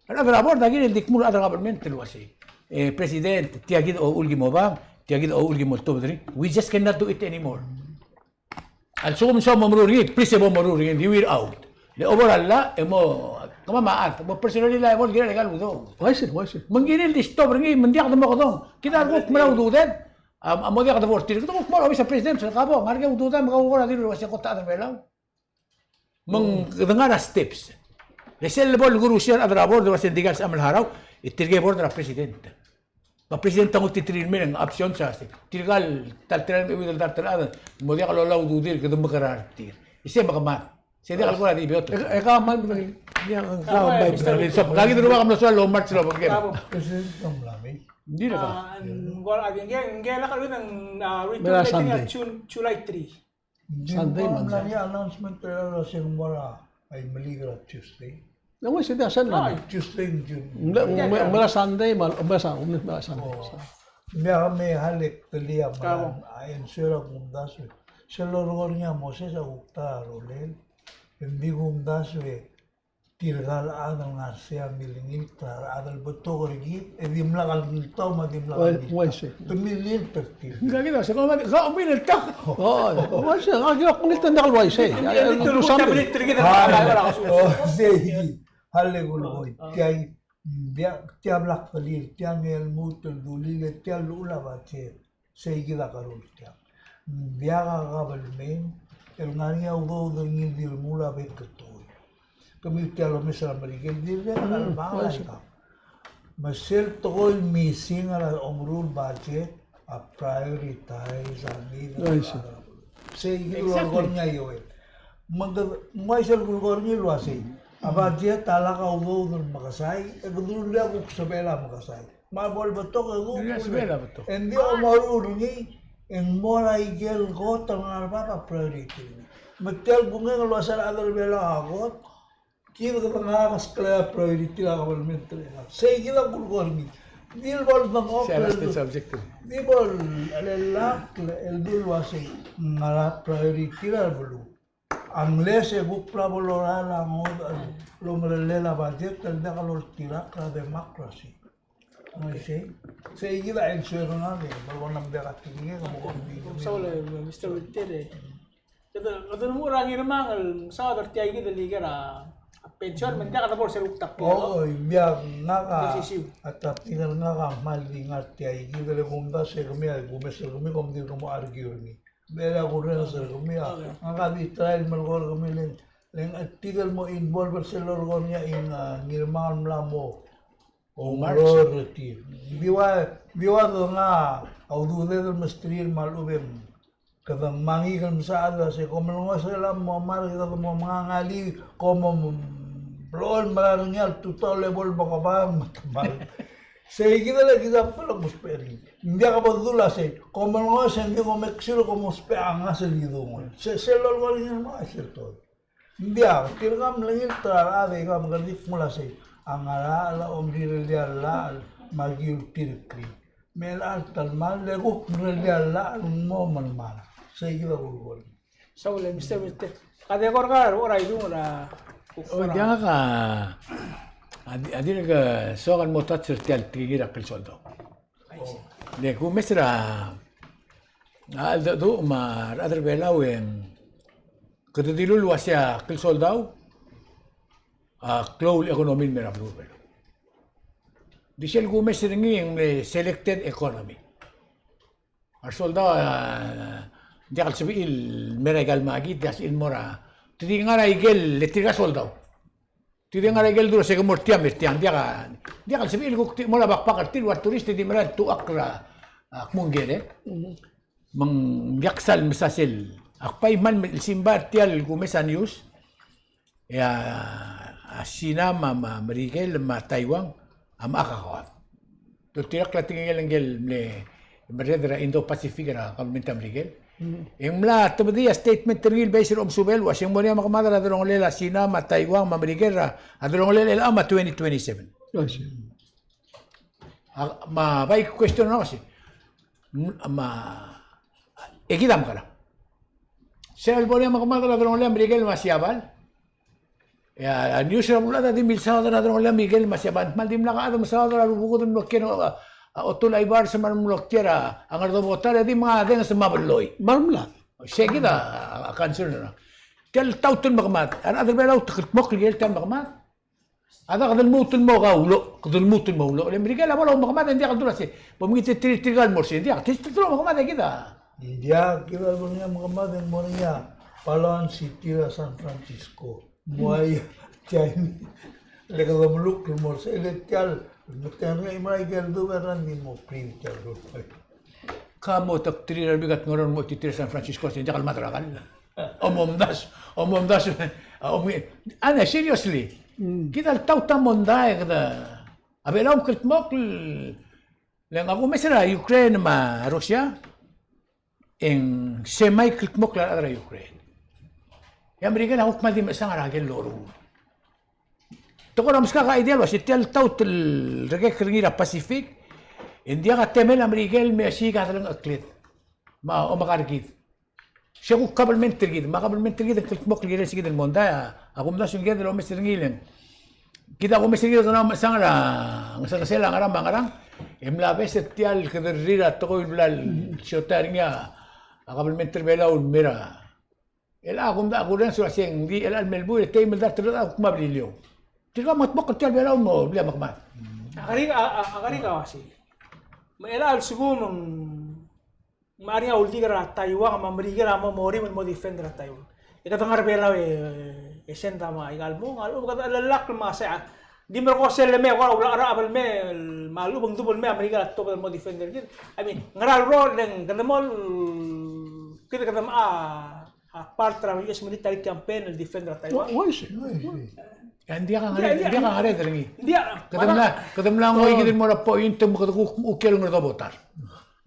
A rechad er a board a kirel di kmo a rechad er a government el uasei, e, president, tia kid a uchul ki mo obang, tia kid a uchul ki mo oltobed er ngii. We just cannot do it anymore. A lsekum ng soam el mo meruul er ngii, please e bo meruul er ngii, di we're out. Le obo er a llach, e mo, kemam a chad, mo personally liable el kirel aika el udoud. Uaisei, uaisei. Me ng kirel di stop er ngii, me ng diak de mo kedong. Kid a kuk mera el ududed, a, a mo diak de bo er tir. Kede kuk mo er a obis er a president, se ka bo, ngar er ngii a ududam, me kau kora dilu el uasei kot a chad er a Belau. Me ng, mm, kede ngar er a steps. Le sel bo lekurusil a rechad er a board el uasei ng dikea el sebecham el harau, e tirke el board er a president. Me a president a nguu tirke el mei el option a se, tirka el ta el telal me a euid el dart el chad, mo diak lolai a ududir, kede mekerang er tir. Isei me kemam. Sei diak el kora di beot. E, e kemam, e, kemam, e, so, kid a rubak a mlo soal el omarch el obengkem. President, ng mla mei. Ng dirrek a. A, ng kora, a, ng, ng, ng, a, return date er ngii a Sunday. June, July three. Sunday, Monday. Ng mla er ngii a announcement er a se ng mo er a Imeliik er a Tuesday. Ng uaisei, di a Sunday. A, Tuesday, June. Ng mla, ng mla, ng mla er a Sunday, me a, ng mla er a Sun-, ng mla er a Sunday. Oh. Ng mla me a lek telia me a, a answer a kumdasu. Sel lolekoi er ngii a Moses a kuk ta a rolel. Ng di kumdasu e tirka el chad el ngar er sei a milengilt er a rechad el betok er kid, e dimlak el ngiltau me a dimlak el ngiltau. Uaisei. Te milengilt er tir. Ngka kid a se ko me, ko milengilt. O, uaisei, ngka kid a milengilt, ng diak el uaisei. A, a, do something. A, o, sei, a le kulekoi. Tia, tia blak kelir, tia ngelmut el dulii, tia el llechul a budget. Sei kid a kerul tiang. Ng diak a kabelment el ngar er ngii a udoud el ngii di remuul a bek el tekoi. Kemiu tia el omes er a Merikel, dirrek el, mm, chelebangel aikang. Me sel tekoi el missing er a omeruul budget, a prioritize a need er a beluu. Sei kid el kulekoi er ngii a Joel. Me ng uaisei el kulekoi er ngii el uasei, a budget a lak a udoud el mekesai, e kede rullii a kuk sebechel a mekesai. Me a bo lebetok e kuk, e ng di omeruul er ngii, e ng mo er a ikel kot el ngar er bab a priority er ngii. Me tia el kungek el uasei a rechad er Belau a kot, kid kede ngar er a kesklou a priority er a kabelment er Belau. Sei kid a kulekoi er ngii. Di le bo ledengchokl, di bo lelakl el di le uasei ng ngar er a priority er a beluu. Unless e kuk bla bo lorael a ngodech el omerellel a budget el diak loltirakl er a democracy. Ng uaisei. Sei kid a answer er ngak e, me bo ng diak a tekingek, me bo ng di. Kom saul e, Mister Winter e. Kede, kede mo er a Ngirmang el mesaod er tia kid el ikel a pension, me ng diak de bo er sel kuk ta el. O, ng diak, ngak a, a ta tingel ngak a kmal di ngar tia kid el kumdasu e kemiu a kumes er kemiu, kom dirk mo argue er ngii. Bela kurrenges er kemiu a, ngak a di try el melekoi er kemiu le ng, le ng, e, tirke el mo involve er sel lolekoi er ngii a, ng, a, Ngirmang el mla mo oumerge er tir. Ng di ua, Di ua dengar a ududed el mesterir me a lechub e ng kede mengikel el mesang el uasei, kom melengosel a mo mar, kede mo mengangalii, kom mo blechoel el mera er ngii a tutau el bo el bo kebang me te mar. Sei kid el example el kom ousbech er ngii. Ng diak bo dul a sei, kom melengosel, ng di kom make sure kom ousbech a ngasech el kidungel. Se, sel lolekoi er ngii el mei, sel tod. Ng diak, tirka a mlengilt er a rechad e kemam kede di kmo el uasei, a ngerachel a omrirellii a llach me a kiultir el krik. Me a chelecha el telemall e kuk mrellii a llach el mo melemall. Sei kid a kulekoi. Saul, e Mister Mister. Ka di kora, kora idung er a, o, diak a, a di-, a dirk soak el mo touch er tia el tekingir a klsoldau. Le kumes er a, a cheldecheduch me a rechad er Belau e ng kede dilu el uasei a klsoldau a klou el economy el mei er a beluu er Belau. Di sel kumes er ngii e ng mle selected economy. A resoldau a diak el sebechir el mei er aika el makit, diak el sebechir el mo er a, te di ngar er a ikel, le tirka soldau. Te di ngar er a ikel dulu se ke mo er tiang, me er tiang, diak a, diak el sebechir el kuk te mo er a backpack er tir, ua tourist e di mera el tuchakl er a, a, kmo ng ker, e. Me ng diak sal mesa sel. Ak bai kmal me-, simbai er tia el kumes a news. E a, a Sina me a, me a Merikel me a Taiwan a mla kakoad. Doltirakl a tekingel ngike el mle merreder er a Indo-Pacific er a government er a Merikel. E ng mla tebedii a statement er ngii el base er a omesubel el uasei ng mo er ngii a mekemad er a delongelel a Sina me a Taiwan me a Merikel er a delongelel el chelecha me a twenty twenty-seven. A, me a bai question er ngak a uasei, me a, e kid a mekerang? Sel bo er ngii a mekemad er a delongelel a Merikel me a Siabal. E a, a news er a beluulechad a di milsaod er a delongelel a Merikel me a Siabal. Kmal dimlak a chad el mesaod er a rubekul el mlo kiei er a, a otul a Ibars me a remlo kiei er a Ngerdobotar e di mengadenges me a belloi. Me a remlad. Sei kid a, a, a concern er ngak. Tia el taut el mekemad. A rechad er a Belau te kldmokl el kirel tia el mekemad. A da kede lmuut el mo kauloch, kede lmuut el mo uloch. Le Merikel a bo el oumekemad e ng diak el dul a sei. Bo mngit er tir, tirka el mo er sei, ng diak. Tir, tir, tir el oumekemad e kid a. Ng diak, kid a bo er ngii a mekemad e ng mo er ngii a Palawan City er a San Francisco. Mo ua ia, tia el, le kede melukl el mo er sei, le tia el, me te ngar er ngii a mera ikel dubech er a di mo print tia el dubech. Ka mo tokterir a rebebil er a Ngerou el mo tittir er a San Francisco, se ng diak el mad er a kall. Omomdasu, omomdasu, a, omi-, ane, seriously. Mm. Kid a ltaut a mondai e kede, a Belau a kldmokl, le ngak a kumes er a Ukraine me a Russia, e ng semi kldmokl a rechad er a Ukraine. E a Merikel a kuk kmal di mechesang er a ikel loruul. Te kora meskak a idea el uasei tia el taut el rekek er ngii er a Pacific, e ng diak a temel a Merikel el me osiik a delengchekled me a omeka er kid. Se kuk kabelment er kid, me a kabelment er kid a kldmokl el kirel se kid el mondai, a, a kumdasu ng kired el omes er ngii el ng. Kid a kumes er kid el kede mla mechesang er a ngesengesel a ngerang me a ngerang, e mla obes er tia el kederir a tekoi el bla el siotai er ngii a kabelment er a Belau el mei er a Chelecha a kumdasu a kurrenges el uasei ng di chelecha el me lebuil e teim el dart el redechel a kuk mo bliliou. Tirka a mengetmokl er tia el Belau el mo blil a mekemad. A kerik a, a, a kerik a uasei, me chelecha a lsekum ng, me a ngar er ngii a uldik er a Taiwan me a Merikel a mo morim el mo defend er a Taiwan, e kede ngar er a Belau e, e send a me aika el mong a lechub e kede chelellakl me a sei a di merekong sel lemei e kora ulak er a chelechang el mei, me a lechub e ng dubech el mei a Merikel a tobed el mo defend er kid. I mean, ngera el role e ng kede mo, kid kede mo a a part er a U S military campaign el defend er a Taiwan. Ua, uaisei. Uaisei. E ng diak a ngar er, ng diak a ngar er ngii. Ng diak. Kede mla, kede mla ngoi kid el mo er a point me kede kuk ukiel Ngerdobotar.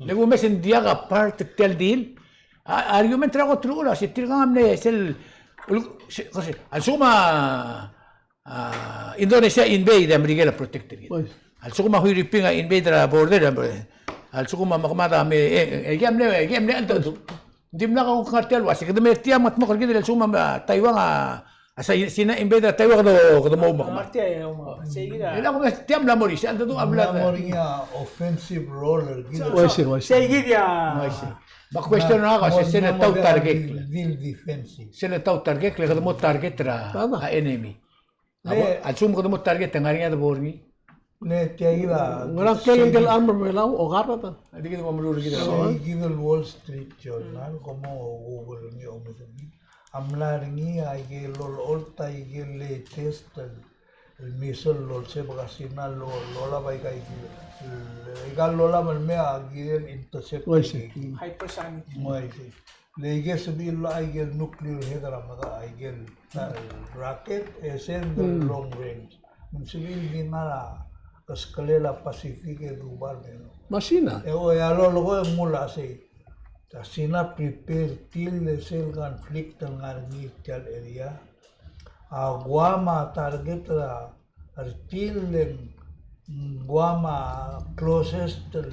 Le kumes e ng diak a part er tia el deal. A, argument er a kot el uchul a se tirka a mle sel, ul-, se, ko se, a lsekum a a, Indonesia invade, a Merikel a protect er kid. Oi. A lsekum a Huiriping a invade er a border, a, a lsekum a mekemad a me, e, e, e, ke mle, e, ke mle, el, dimlak a kuk ngar tia el uasei, kede me er tia mengetmokl er kid el lsekum a, a Taiwan a, a Sina invade er a Taiwan kede, kede mo oumekemad. Tia, e, oumekemad. Sei kid a. E le kuk tia mla mo er isei, a ldu a bla. Mla mo er ngii a offensive role er kid. Oi, sei, oi, sei. Sei kid a. Oi, sei. Me a question er ngak a se, sel taut target. Deal defensive. Sel taut target, le kede mo target er a, a enemy. A bo, a lsekum kede mo target e ng ngar er ngii a debo er ngii. Le tia kid a. Ngerang kel, kel arm er a Belau, o kar ta. Di kid mo meruul er kid. Sei kid el Wall Street Journal, kom mo Google er ngii, omes er ngii. A mla er ngii a ikel olecholt a ikel latest el el missile el olsebek a Sina el lo-, lolab aika el, aika el lolab el mei a kirel intercept. Uaisei. Hypersonic. Uaisei. Le aike el sebechir el, aike el nuclear head er a medal, aike el, el rocket, e sel de long range. Me ng sebechir el di ngar er a keskelel a Pacific e duubech el mei. Me a Sina. E oi, a lolekoi e ng mla sei. A Sina prepare tir el sel conflict el ngar er ngii er tia el area. A Guam a target er a, er tir el, Guam a closest el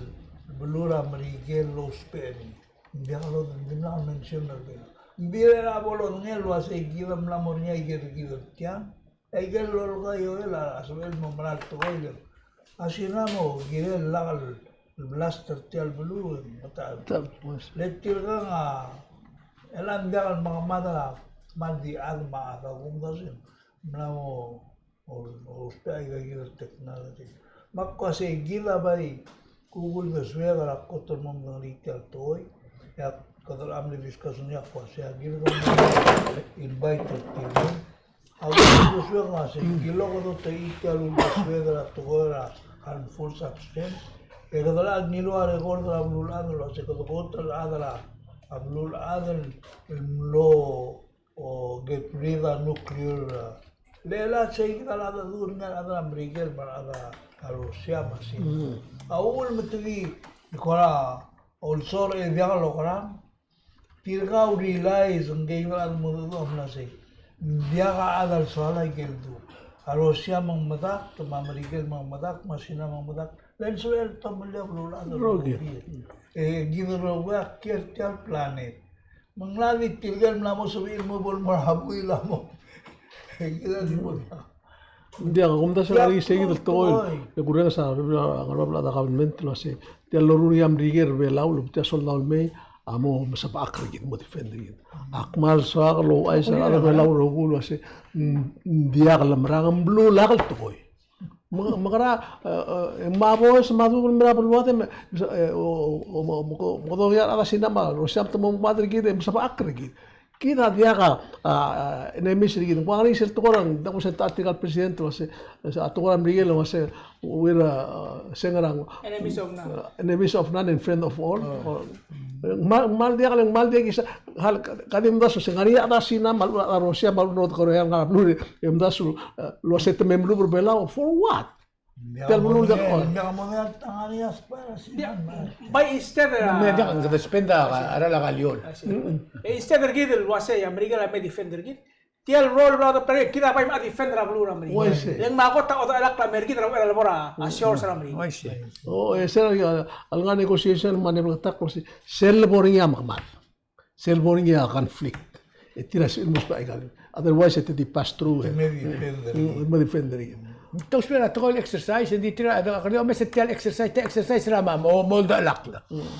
beluu er a Merikel el ousbech er ngii. Ng diak lo, ng dimlak mention er ngii. Ng di er a bo lodengei el uasei kid a mla mo er ngii a ikel, kid el tiang. Aike el lolekoi a, a sebechel el mo mera el tekoi el, a Sina a mo kirel el lak el blast er tia el beluu, me ta. Le tirkang a, e le ng diak el mekemad er a kmal di chad me a chad, a kumdasu e ng mla mo, o, ousbech aika kid el technology. Me ak kmo sei kid a bai kuk uldesuek er a kot el mo medengelii tia el tekoi, e ak kede mle discuss er ngii, ak kmo sei a kid a invite er tir. A uldesuek a sei, kid a kede oteii tia el uldesuek er a tekoi er a harmful substance. E kede locha ngiluu a record er a beluulechad el uasei kede kot el chad er a beluulechad el mlo, o, get rid a nuclear, a, le, le sei kid a rechad a duch er ngii a rechad er a Merikel me a rechad er a Russia me a Sina. A uchul me te di kora olsol e diak lokerang. Tirka a realize, ngike el chad el mo duch a mla sei, ng diak a chad el soal aike el duch. A Russia me ng medakt, me a Merikel me ng medakt, me a Sina me ng medakt. Le ng sebechel el tomellii a beluulechad el rokui. E kid el rokui a kiei er tia el planet. Me ng mla di tirke el mla mo sebechir el mo bo el mo er a buil a mo. E kid a di mo diak. Ng diak, a kumdasu e ng ngar er ngii sei kid el tekoi el kurrenges a ngar er a bab el chad er a government el uasei tia el loruul er ngii a Merikel er a Belau el tia el soldau el mei a mo mesebechakl er kid, mo defend er kid. A kmal soak el ouchais er a rechad er a Belau el rokui el uasei ng diak el merang, ng beluulechad el tekoi. Me, me kora, e, e, me a boes me a dukel el mei er a beluad e, e, o, o, o, me kede okiu a rechad er a Sina me a Russia me te mo mad er kid e mesebechakl er kid. Kid a diak a, a, enemies er kid. Ng ua ngar er ngii sel tekoi er a, ng diak bo se ta tirka el president el uasei, a tekoi er a Merikel el uasei, we're, a, se ngera, enemies of none. A, enemies of none and friend of all. Ng kmal, ng kmal diak, ng kmal diak kisa, hal, ka di omdasu se ngar er ngii a rechad er a Sina me a rechad er a Russia me a rechad er a North Korea el ngar er a beluu, e omdasu, e, el uasei te me mluub er a Belau, for what? Tia el beluu el diak, o. Bai instead er a, me diak, kede spend a, a ralekoi el. E instead er kid el uasei a Merikel a me defend er kid, tia el role el bla de play, kid a bai me defend er a beluu er a Merikel. Uaisei. Le ng mo kot a odechelakl a Merikel er a uchei er a lebo er a shores er a Merikel. Uaisei. O, e sel, a, a lengar er a negotiation me a nebleketakl el uasei, sel lebo er ngii a mekemad. Sel bo er ngii a conflict. E tir a sebechir el mo ousbech aika el. Otherwise, e te di pass through, e. Te me defend er ngii. Mm, te me defend er ngii. Te ousbech er a tekoi el exercise, e ng di tir a, a, a, a, tia el exercise, tia el exercise er a mo, mo, mo oldelakl. Mm.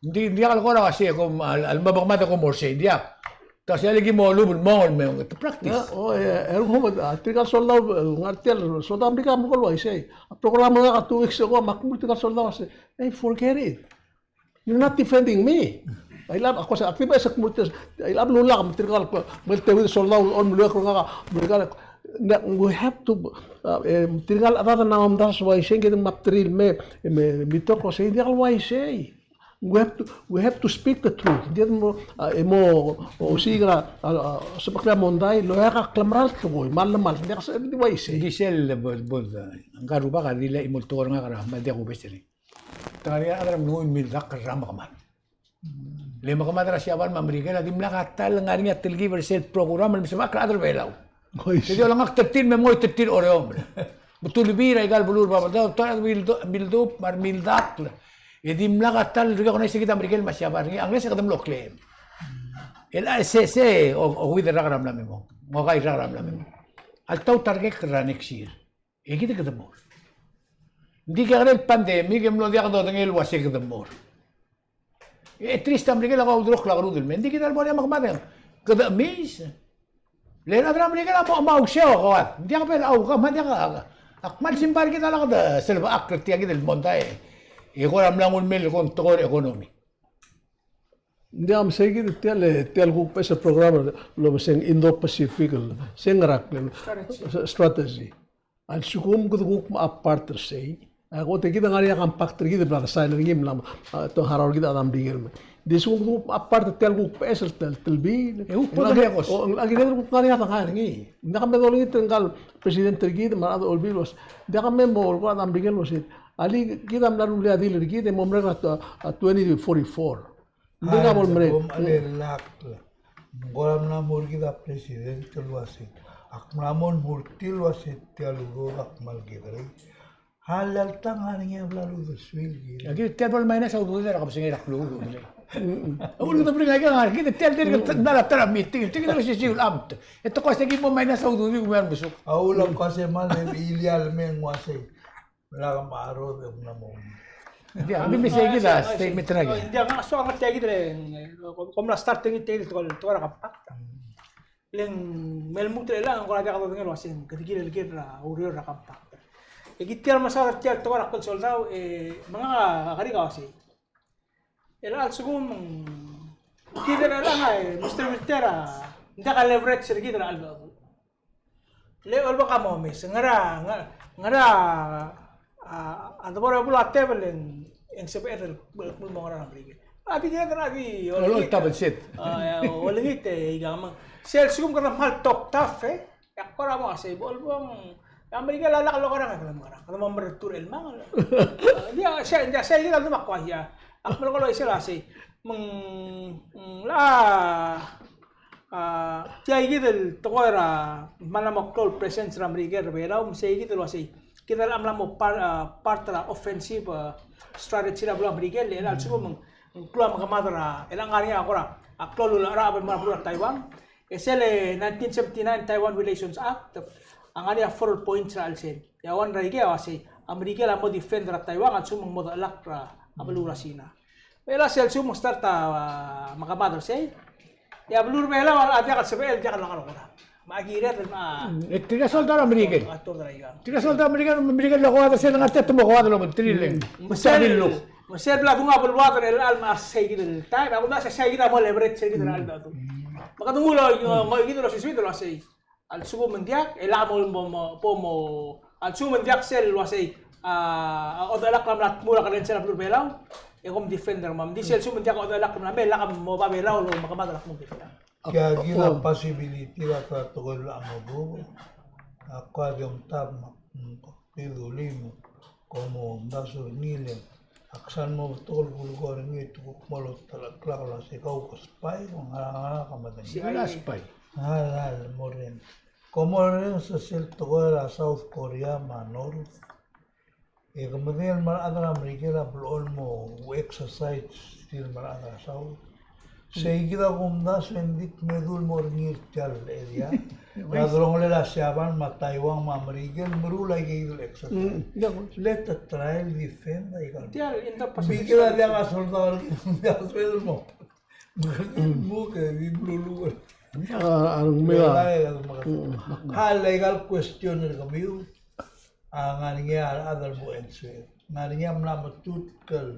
Ng di, ng diak el kora uasei, kom, a, a, me bo kemad e kom mo er sei, ng diak. Te uasei a leki mo lmuut el mo, mo, te practice. Ya, o, e, e, a, tirka el soldau, e, ngar tia el soldau Merikel a mo kora uaisei. A program er ngak a two weeks ago, me ak mo er tirka el soldau a sei, hey, forget it. You're not defending me. I love, of course, I feel bad, I love lulak, me tirka el, me te with soldau, all me luek, ngak, me tirka el, we have to, uh, e, tirka el chad a mla omdasu el uaisei, ng kede mla bderii el me, me, me talk el uasei, ng diak el uaisei. We have to, we have to speak the truth. Ng diak mo, uh, e mo, osiik er a, uh, uh, sebechel a mondai, el oeak a klemerang el tekoi, me a llemalt, ng diak sebeched el uaisei. Ng di sel, bo, bo, ngka el rubak a di le chimo el tekoi er ngak er a, me a diak kubes er ngii. Te ngar er ngii a rechad er a mle nguu el mildakl er a mekemad. Le mekemad er a Siabal me a Merikel a dimlak a ta el ngar er ngii a telkib er sel program el mesebechakl er a rechad er a Belau. Te di olengakl er tir me mngoi er tir er a Oreor. Me te ulebii er aika el beluu er a Babeldaob, te mildub, mildub, me a remildakl. E dimlak a ta el recognize er kid a Merikel me a Siabal er ngii, a Ngles e kede mlo claim. El a se, se, o, okeuid el rak er a mla me mong. Ng okai el rak er a mla me mong. A ltaut a rekek er a next year. E kid e kede mo er. Ng di kekerei el pandemic e mlo diak dodengei el uasei kede mo er. E trist a Merikel a kau ulterekokl a kerud el mei. Ng di kid a lebo er ngii a mekemad e kede chemiis. Le a rechad er a Merikel a mo, mo ouseu a koad. Ng diak bo el oukad, me a diak a, a kmal simbai er kid a lak de selbechakl er tia kid el mondai. E kora mla nguu el mei el tekoi er a economy. Ng diak, me sei kid tia el, tia el kuk beches el program el obes er a Indo-Pacific el, se ngera el, strategy. Strategy. A lsekum kede kuk mo a part er sei. A kot e kid a ngar er ngii a compact er kid el bla design er ngii el mla, a, te harau er kid a Adam Merikel me. Di lsekum kede kuk mo a part er tia el kuk beches el tel-, telbiil. E kuk bo de mekos. O, a kired el kuk ngar er ngii a dengai er ngii. Ng diak me dolengit er ngka el president er kid me a rechad er a olbiil el uase, ng diak me mo, el kora Adam Merikel el uase, alii, kid a mla rullii a deal er kid e mo merek er a, a twenty forty-four. Ng di ka bo lemerek. Kom a lelakl. Ng kora mla mo er kid a president el uase, ak mla mo dmu er tir el uase tia el udoud a kmal kekerei. A le alta ng ngar er ngii a bla ludesuir kid. Aki tia el bo le minus a udoud er a kebesengei er a klou. A ulekum te bring aika ngar er kid, tia el dirk el mla er a ta er a meeting, tia kid el osisiu el amt. E te ko uase ki bo minus a udoud e kuk mei a mesuk. A ulak ko uase me a le ilia el me ng uase. Lak a marob e ng mla mo. Ng di, a di me sei kid a statement er a ki. Ng di, a soak a tia kid el, e, kom, kom mla start er ngii tia kid el tekoi, tekoi er a compact. Le ng me lmuut er chelechang e ng kora diak dodengei el uase ng kede kirel ker er a ureor er a compact. E kid tia el mesaod er tia el tekoi er a klsoldau, e, me ngak a kerik a uasei. Chelecha el lsekum ng kid er chelechang e, Mister Winter a, ng diak a leverage er kid er a cheldecheduch. Le Olbiil a mo omes, ngera, ngera, ngera, a, a debo er a bla tebel e ng, e ng sebeched el, el, el mo ngera er a Merikel. A di kired el, a di, olengit. Olengit e, ika me ng. Sel lsekum kede kmal talk tough, e. E ak kora mo uasei, bo lebong, e a Merikel a lak lokerang, kede mo ngerang, kede mo mertur el mangel. A, ng di, a, sei, ng di, sei, kid a di me ak kua ia. Ak melekoi el uaisei el uasei. Me ng, ng, la, A, tia kid el tekoi er a, me ng mla mo klou el presence er a Merikel er a Belau, me sei kid el uasei. Kid a mla mo par-, a, part er a offensive, a, strategy er a beluu er a Merikel, e chelecha el lsekum ng klou a mekemad er a, e le ng ngar er ngii a kora, a klou el ulecheracheb el mo er a beluu er a Taiwan. E sel nineteen seventy-nine Taiwan Relations Act, a ngar er ngii a four points er a chelsel. E a one er a ikei a uasei, a Merikel a mo defend er a Taiwan, a lsekum ng mo dechelakl er a beluu er a Sina. Me a sel lsekum ng start a, a, mekemad er sei. E a beluu er a Belau a diak el sebechel, diak el lokerang. Me a kired el me a. E tirka soldau er a Merikel. A tord er a ikang. Tirka soldau er a Merikel, Merikel el lokoad er sel ngar tia te mo koad el obengterir el. Me sel, me sel bla dung a beluad er chelecha el me a sei kid el taem, a kumdasu e sei kid a mo leverage er kid er a cheldecheduch. Me kede nguu el, ngoi kid el osisiu el uasei. A lsekum ng diak, e lak mo, mo, mo, bo mo, a lsekum ng diak sel uasei, a, a odechelakl a mla tmuu er a kerrensel a beluu er a Belau, e kom defender me a, me ng di sel lsekum ng diak a odechelakl a mla mei, e lak mo ba Belau el omekemad er a kmo ng diak. Tia kid a possibility er a ta tekoi el mla mo duubech, a ko a di omtab me, mm, Kid ulim, kom omdasu er ngii le ak sal mo betok el kulekoi er ngii, te kuk mo lotereklak el uasei kau ko spy, ko ngara, ngara ka medengei. Ngara spy? Ngara el mo reng. Kom mo reng se sel tekoi er a South Korea me a North. E ke medengei el me a rechad er a Merikel a blechoel mo exercise tir me a rechad er a South. Sei kid a kumdasu e ng di kmedu el mo er ngii er tia el area. Ng di a delongelel a Siabal me a Taiwan me a Merikel, meruul a ikeikid el exercise. Mm, yeah, of course. Le te try el defend a ikal. Tia el, in the Pacific. Bikil a diak a soldau er kid, diak a soldau el mo. Mo ke di meluluuch. A, a, a, mm. A le ikal question er kemiu. A ngar er ngii a rechad el mo answer. Ngar er ngii a mla metutk el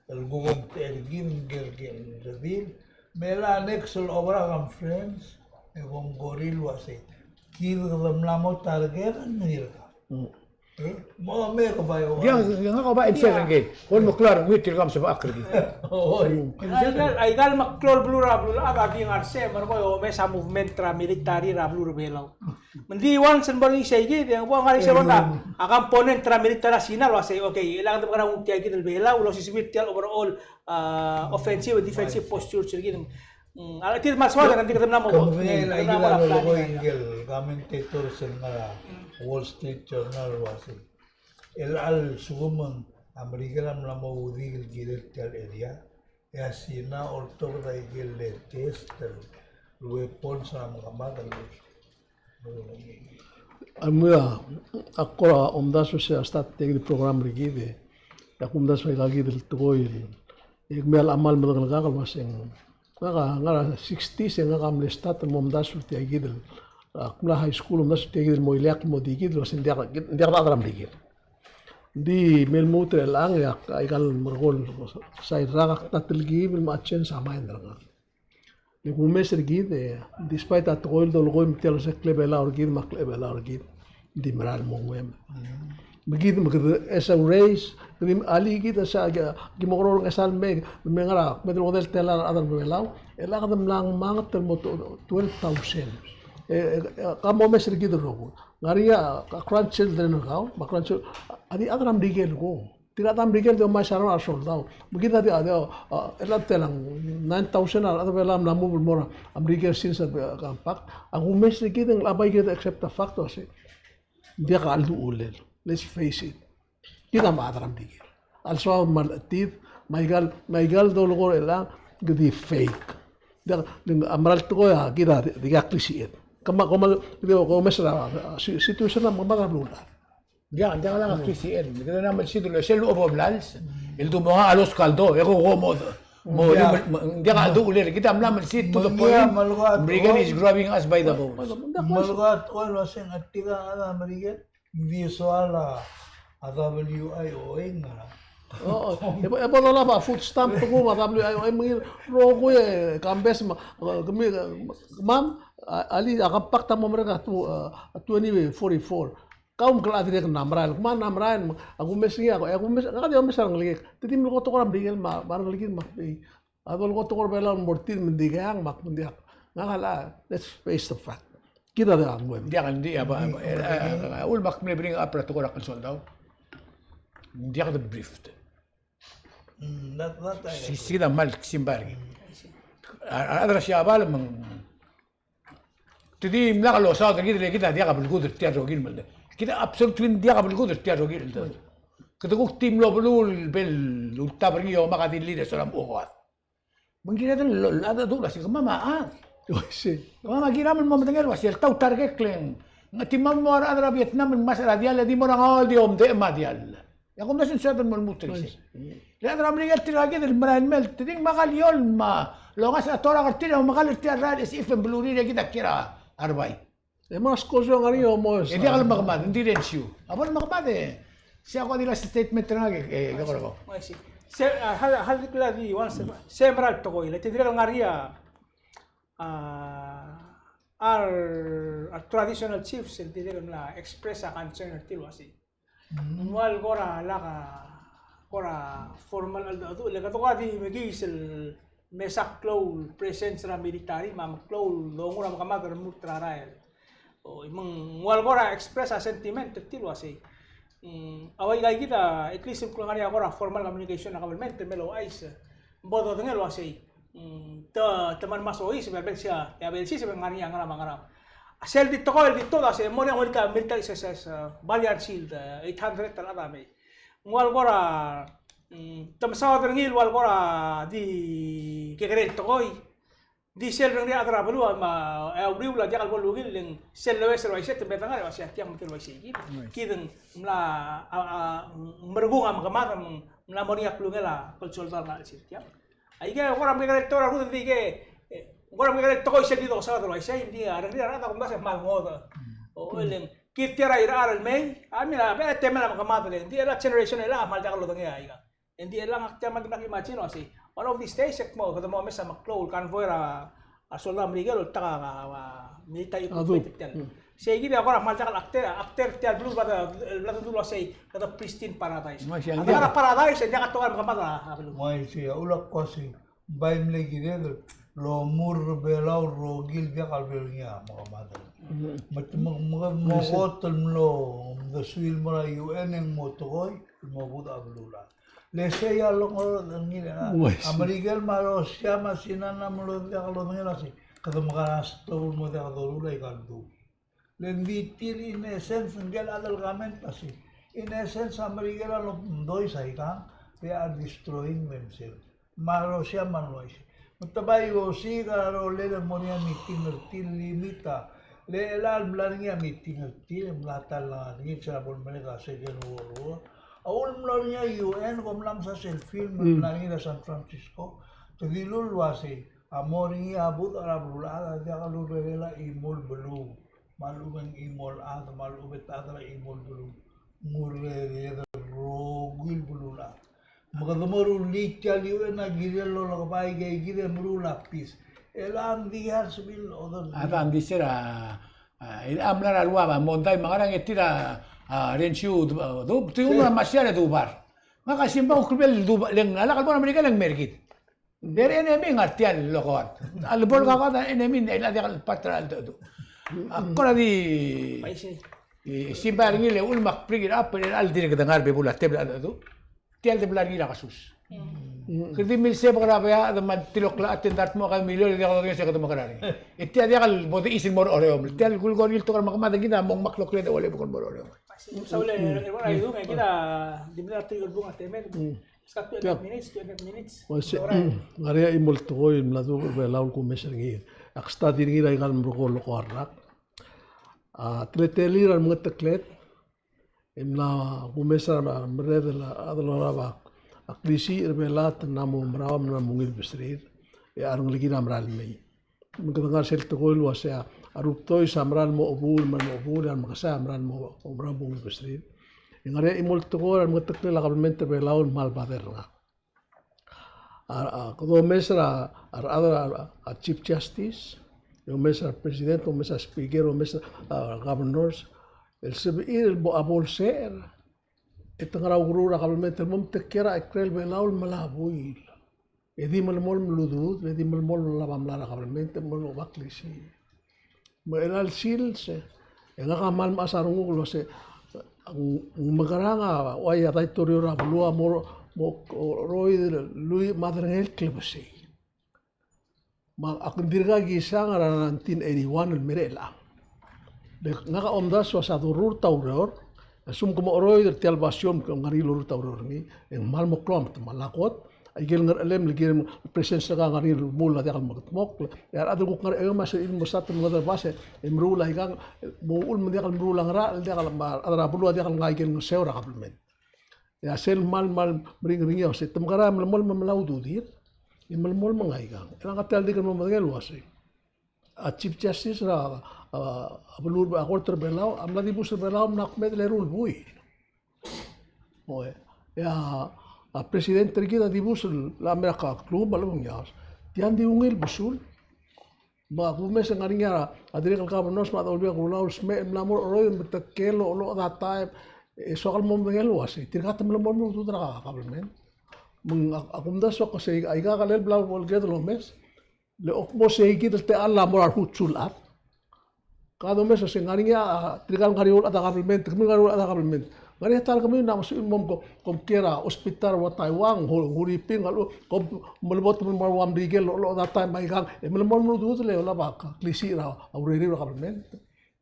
el kuk omtechei er kid, ng ker, ker, ker, ker, me a next el obra conference, e kom kora el uasei. Kid kede mla mo target er ngii er kau. Mm. E, mo me ke bai o. Diak, ngak a bai answer er ngii. Kom mo klou er ngii, tirka msebechakl er kid. Oi. Mm. Aikal, aikal meklou el beluu er a, beluu er a, a di ngar sei, me ng kora omes a movement er a military er a beluu er a Belau. Me ng di once el mo er ngii sei kid, e ng bo ngar er ngii sei kid a component er a military er a Sina el uasei, okay, e le kede mekerang tia kid el Belau, el osisiu er tia el overall, a, offensive, defensive posture er kid. Mm, a le tir me a soad, ng di kede mla mo, kede mla mo plan er ngii. Commentators el ngar er a Wall Street Journal el uasei. El a lsekum a Merikel a mla mo udik el kirel tia el area. E a Sina a oltobed a ikel latest el weapons er a mekemad el. A mui a, ak kora omdasu se a start tia kid el program er kid e. Ak omdasu a ikakid el tekoi el. E kemiu a kmal medengelkak el uaseng. Ngak a, ngak a sixties e ngak a mle start el mo omdasu tia kid el. Ak mla high school omdasu tia kid el mo ileakl el mo di kid el uaseng diak, diak a rechad er a Merikel. Ng di me lmuut er chelechang e ak, a ikal merekong el side er ngak a ta telkib el me a change a mind er ngak. Le kumes er kid e, despite a tekoi el dolekoi me tia el se klebelau er kid me a klebelau er kid. Di mera el mo nguu. Me kid me kede, as a race, kede alii kid a se, ki mo kora ngesal me, me ngar er a, me de locha el tela er a rechad er a Belau, e le kede mla ngmanget el mo twelve thousand. E, e, e, ka momes er kid el rokui. Ngar er ngii a grandchildren er kau, me a grandchildren, a di chad er a Merikel ko. Tirka el chad er a Merikel di omais a rengul a resoldau. Me kid a di, a di, a, e le a telang, nine thousand a rechad er a Belau a mla move el mo er a Merikel since a, a, compact. A kumes er kid e ng locha bai kid accept a fact el uasei, ng diak a chelduchulel. Let's face it. Kid a mla chad er a Merikel. A lsoad me a letid, me aika el, me aika el dolekoi er chelechang, kede fake. Diak, a mera el tekoi a kid a di, diak a klisiched. Kemam, kemam, di, kumes er a, a, si-, situation er a, me kemam a beluulechad. Diak, diak lak a klisiched. Kede mla melsid el sel obo blals. El du mo ngak a lost kaldo, e ko, ko mo, mo, diak a chelduchulel. Kid a mla melsid to the point, Merikel is grabbing us by the balls. Me a tekoi el uasei ng tirka a Merikel, ng di soal a W I O A ngar. O, e bo, e bo dolab a food stamp, te kuk a W I O A, me ng rokui e kambes me, e, kemiu, e, kemam, a, alii a compact a mo merek a tw-, e, twenty forty-four. Kau me ke locha dirrek el mla merael, kemam a mla merael, me a kumes er ngii a, e kumes, ngak a di omes a rengelekek. Te di melekoi a tekoi er a Merikel me a, me a rengelekir me a, e, a dolekoi a tekoi er a Belau el mo er tir me ng dikea, me ak, me ng diak. Ngak a locha, let's face the fact. Kid a diak a nguu. Diak, ng di, a, a, a, a, ul me ak mle bring up er a tekoi er a klsoldau. Ng diak de briefed. Mm, that, that I agree. Sei, sei kid a kmal simbai er ngii. Mm, I see. A, a, a rechad er a Siabal me ng Te di mla losaod er kid el kid a diak a belkul er tia el rokir el mle. Kid a absolutely diak a belkul er tia el rokir el. Kede kuk di mlo beluu el bel ultab er ngii e omak a dilu er a soal a mo oad. Me ng kired el lo, lo, a dul a se kemam a chad. Oi, sei. Kemam a kiram el mo medengei el uasei el ta a target el ng. Ng di kemam mo a rechad er a Vietnam el ngmasech er a diall e di mo er a ngau el di omdechem a diall. E a kumdasu e ng sebeched el mo lmuut er isei. Le a rechad er a Merikel tirka kid el merael el mei, te di ngmai a kall el mei, me a longasech a torak er tir e omekall er tia el rael e se el belurir e kid a kiei er a rebai. E mo skoso ngar er ngii e mo. E diak lemekemad, ng di rengsiu. A bo lemekemad e. Sei a ko di last statement er ngak e, e, ko, ko. Oi, sei. Se, a, hal, hal di kla di, once, se mera el tekoi, le te dirrek el ngar er ngii a, a, our, our traditional chiefs, el dirrek el mla express a concern er tir el uasei. Ng ua el kora lak a, kora formal el, el, le kede kora di mekiis el mesa klou el presence er a military, me a meklou el dongu er a mekemad el remurt er a rael. O, me ng ua el kora express a sentiment er tir el uasei. Mm, a ua ika kid a, at least ng kora ngar er ngii a kora formal communication er a government, me el ouchais. Bo dodengei el uasei. Mm, te, te mle mesa ouchais, me a belsiseb, e a belsiseb e ng ngar er ngii a ngerang me a ngerang. A sel di tekoi el di tuobed a se mo er ngii a ungil military S S S, e, Balian Shield, e, eight hundred el chad a mei. Ng ua el kora, mm, te mesaod er ngii el ua el kora di kekerei el tekoi. Di sel rengrir a rechad er a beluu me a, e, uriul a diak el bo lungil, le ng sel lewes el uaisei te medengei el uasei a tiang me tir el uaisei kid. Kid ng mla, a, a, merekung a mekemad me ng mla mo er ngii a klungel a klsoldau el ngar er a chelsel tiang. Aike, kora mekekerei el tekoi er a rengrir, e, kora mekekerei el tekoi sel di dosaod el uaisei, ng di a rengrir a rechad a kumdasu e kmal ngodech. O, e le ng kid tia er a irechar el mei, a mera, e, temel a mekemad el, ng di el generation el a kmal diak lodengei aika. Ng di el ngak tia me ak imagine el uasei, one of these days e kmo, kede mo omes a meklou el convoy er a, a soldau er a Merikel el oltak a, a, military equipment er tiang. Sei kid a kora kmal diak el actor, actor er tia el beluu el bla de, el bla de dulu el uasei, kede pristine paradise. A ngar er a paradise, e ng diak a tekoi er a mekemad er a beluu. Uaisei, a ulak ko sei, bai mle kired el omur er a Belau el rokui el diak el bo er ngii a mekemad. Me te me, me, me kot el mlo, mdesuir el mo er a U N e ng mo tekoi el mo budech a beluulechad. Le sei a longorot er ngii el, a Merikel me a Russia me a Sina a mlo diak lodengei el uasei, kede mekera stop el mo diak doruul aika el dui. Le ng di tir in essence, ngike el chad el comment a sei. In essence a Merikel a lomdois aikang, they are destroying themselves. Me a Russia me a uaisei. Me te bai osiik a rolel el mo er ngii a meeting er tir el limit a. Le chelecha el mla er ngii a meeting er tir, mla ta el ngar er ngii, se er a bo lemerek a Second World War. A uchul el mlo er ngii a U N, kom mla mesa sel film, mla er ngii er a San Francisco. Te dilu el uasei, a mo er ngii a budech er a beluulechad a diak lurerel a chimo el beluu. Me a lechub e ng chimo el chad, me a lechub e te chad er a chimo el beluu. Ng urerel a rokui el beluulechad. Me kede mo rullii tia el U N a kirel el olekebai aike kid e meruul a peace. E le ng di a sebechel el order. A ta ng di se er a A, el a mla er a Rua, a Mondai me a ngerang, e tir a, a, Rensiu, du-, du-, tir a ulemesiar e dubar. Ngak a simbai a ukerbel el dubar, le ng, a lak el bo er a Merikel e ng mer kid. Ng di enemy a ngar tia el lokoad. A lebo el kakoad a enemy, e le a diak el part er a cheldecheduch. A kora di, e, simbai er ngii el ua me ak bring it up, e le a dirk dengar er a bebul a tebel a cheldecheduch. Tia el di bla er ngii er a kesus. Kede di milsebek er a beached me a tilokl a chetend a dart mo kau milio, e diak dodengei se kede mekerang. E tia diak el bo de chisel el mo er a Oreom. Tia el kulekoi er ngii el tekoi er a mekemad e kid a mo ngmai a klokled e ua le bukul el mo er a Oreom. Saul, e, e, e, kid a di mla er a trigger bung a temel. Ska two and a half minutes, two and a half minutes. Ua se, ng ngar er ngii a chimo el tekoi el mla duubech er a Belau el kumes er ngii. Ak study er ngii er aika el merekong el lokoad el rak. A, teletelir a remengetekled, e mla kumes er a merreder el chad el oba a klisiich er a Belau a mla mo merau, a mla mo ungil besrir, e a rengelekir a mera el mei. Me kede ngar sel tekoi el uasei a rubdois a mera el mo chebuul, mera el mo chebuul, e a remekesai a mera el mo, mo mera el mo ungil besrir. E ng ngar er ngii a chimo el tekoi er a remengeteklel a kabelment er a Belau el kmal bother er ngak. A, a, kede omes er a, a rechad er a, a Chief Justice, e omes er a President, omes er a Speaker, omes er a, a, Governors, el sebechir el bo, a bo lsecher, e te ngar er a ukeruul er a kabelment el mo metekia a ikrel a Belau el melai a buil. E di melemolem el ududir, e di melemolem el olab a mlai er a kabelment, e melemolem el oba klisiich. Me chelecha el sils, e ngak a kmal mechas a renguk el uasei, ng, ng mekerang a, ua a daitorio er a beluu a mo, mo cheroid el lluich me a derengel el klebesei. Me ak dirkak kisang er a nineteen eighty-one el mei er chelechang. Le ngak a omdasu el uasei a dorurt a ureor, a lsekum ke mo cheroid er tia el basio el ngar er ngii el orurt a ureor er ngii, e ng kmal mo klou a metemall. A kot, aike el ngerechelem el kirem el presence er ngak a ngar er ngii el remuul a diak el mekedmokl, e a rechad el kuk ngar er a eou me a sebechir el mo start el mengedecherbas e meruul aikang, mo uchul me ng diak el meruul a ngerachel, el diak el, me a rechad er a beluu a diak el nguu aike el ngeseu er a kabelment. E a sel kmal, kmal meringel er ngii a uasei, te mekerang e melemolem el melai a ududir, e melemolem el nguu aikang. E ngak a tia el dirk el mo medengei el uasei, a Chief Justice er a, a, a beluu, a kort er a Belau a mla dibus er a Belau el mla kmeed el eru el buil. Oe, e a, a President er kid a dibus el mla er a klumech me a lechub e ng iaus. Tia ng di ungil besul. Me a kumes e ng ngar er ngii a dirrek el governors me a Olbiil er a Kelulau el smecher el mla mo cheroid e metekel el oloched a taem, e soak el mo medengei el uasei, tirka te melemolem el ududir a kabelment. Me ng, a, a kumdasu el uasei, aika el bla bo el ked el omes, le ak mo sei kid el techall a mo er a rechutsul chad. Kede omes el uasei ng ngar er ngii a, tirka el ngar er eou el chad er a kabelment, kemiu el ngar er eou el chad er a kabelment. Ng ngar er ngii a ta er kemiu el mla mo sebechir el mo kom, kom kiei er a hospital er a Taiwan, Hu-, Huriping, a lechub, kom melebot el mo er a Merikel el oloched a taem me aikang, e melemolem el ududir el olab a klisiich er a ureriu er a kabelment.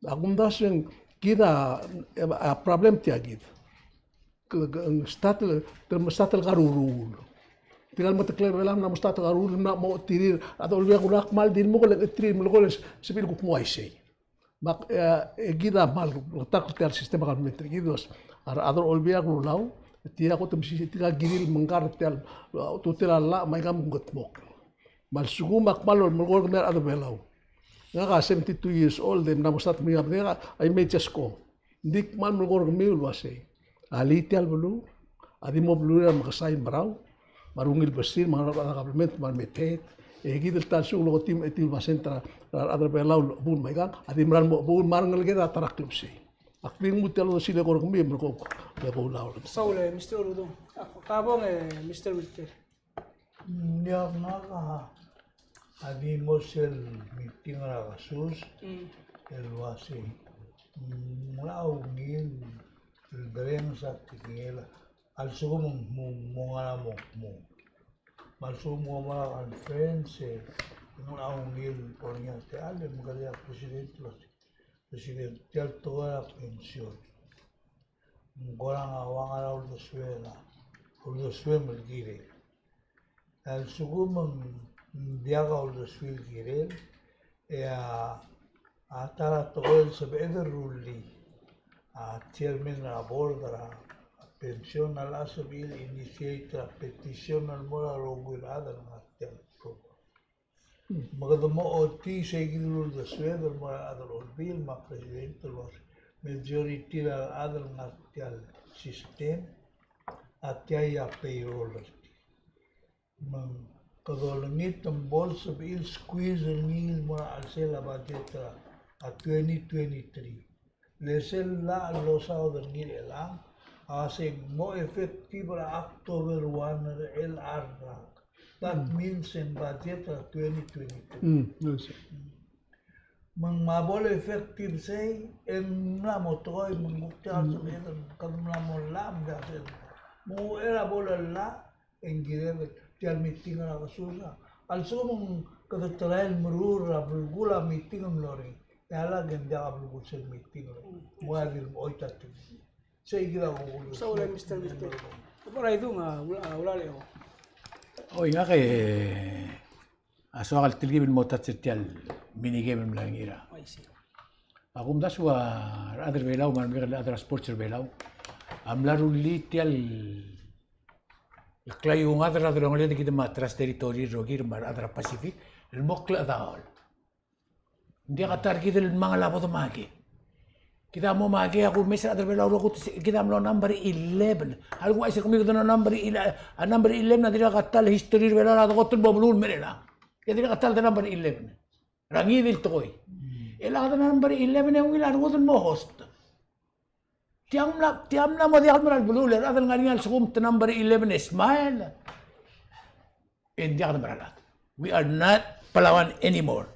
A kumdasu e ng kid a, a problem tia kid. Ke, ke, ng start el, te mo start el karuruul. Tirka el meteklel a Belau a mla mo start el karuruul, mla mo tirir, a rechad er a Olbiil er a Kelulau a kmal di lmuut el tirir, melekoi el sebechir el kuk mo uaisei. Me ak, e, e kid a kmal, ta er tia el system er a kabelment er kid el uasei, a rechad er a Olbiil er a Kelulau, tia kot el mesisiich, tirka kirir el mengkar er tia el, a, ultutelel a llach, me aika me kuk mekedmokl. Me a lsekum ak kmal melekoi er kemiu a rechad er a Belau. Ngak a seventy-two years old, e mla mo start el mei, a, I may just go. Ng di kmal melekoi er kemiu el uasei, alii tia el beluu a di mo beluu er a remekesai el merau, me a rungil besir, me a rechad er a kabelment, me a remeteet. E kid el ta el lsekum ng oketii me a etiu el basent er a, er a rechad er a Belau el chebuul me aikang, a di mera el mo chebuul me a rengeleked a ta er a klebesei. Ak di nguu tia el uldesuel el eko er kemiu, me ko, me ko lau. Saul, e, Mister Uludong. A, ka bong, e, Mister Wilter. Ng diak, ngak a di mo sel meeting er a kesus, mm, el uasei, mm, ng locha ungil el derrenges a tekingel a lsekum ng mo, mo ngar er a mo, mo. Me a lsekum ng mo er a conference, e ng locha ungil el bo er ngii a techall, e mekerei a president el uasei, President, tia el tekoi er a pension. Ng kora ng ua ngar er a uldesuel a, uldesuem el kirel. A lsekum ng diak a uldesuel el kirel, e a, a ta er a tekoi el sebeched el rullii a chairman er a board er a pension a locha sebechir el initiate er a petition el mo er a rokui el chad el ngar tia el program. Me kede mo ochotii sei kid el uldesued el mo er a rechad er a olbiil me a president el uasei, majority er a rechad el ngar tia el system a tia a payroll er tir. Me kede olengit me bo lsebechir el squeeze er ngii el mo er a chelsel a budget er a a twenty twenty-three. Le sel llach el losaod er ngii er chelechang a se ng mo effective er a October one er chelecha el rak. That means e ng budget er a twenty twenty-two. Mm, yes, sir. Me ng mo bo le effective sei, e ng mla mo tekoi, me ng kuk tia el sebeched, kede mla mo llach, me ng tia el sebeched. Me ng uchei er a bo le llach, e ng kirel tia el meeting er a kesus a lsekum ng kede try el meruul er a belkul a meeting el mlo er ngii. E a lak e ng diak a belkul sel meeting el mlo er ngii. Mo ua di el mo choit a tekingel. Sei kid a kuk. Sa ua, Mister Mister. Bo er a idung a ula, ula leo. Oi, ngak e a soak el telkib el mo touch er tia el mini game el mla er ngii er a. I see. A kumdasu a rechad er Belau me a remekekerei el chad er a sports er Belau a mla rullii tia el klaiuong a rechad er a delongeled, kid me a Trust Territory el rokir me a rechad er a Pacific el mo klechedaol. Ng diak a ta er kid el mangel a bo de make. Kid a mo make, a kumes er a rechad er Belau el rokui, kid a mlo number eleven. A lsekum kemiu kede mlo number ele-, a number eleven a dirkak a ta el history er Belau er a dekot el bo beluu el mei er chelechang. E dirkak a ta el de number eleven er a ngii di el tekoi. E le kede number eleven e ungil a rengud el mo host. Tia mla, tia mla mo diak el mera el beluu, le rechad el ngar er ngii a lsekum te number eleven e smile, e ng diak de mera el chad. We are not Palauan anymore.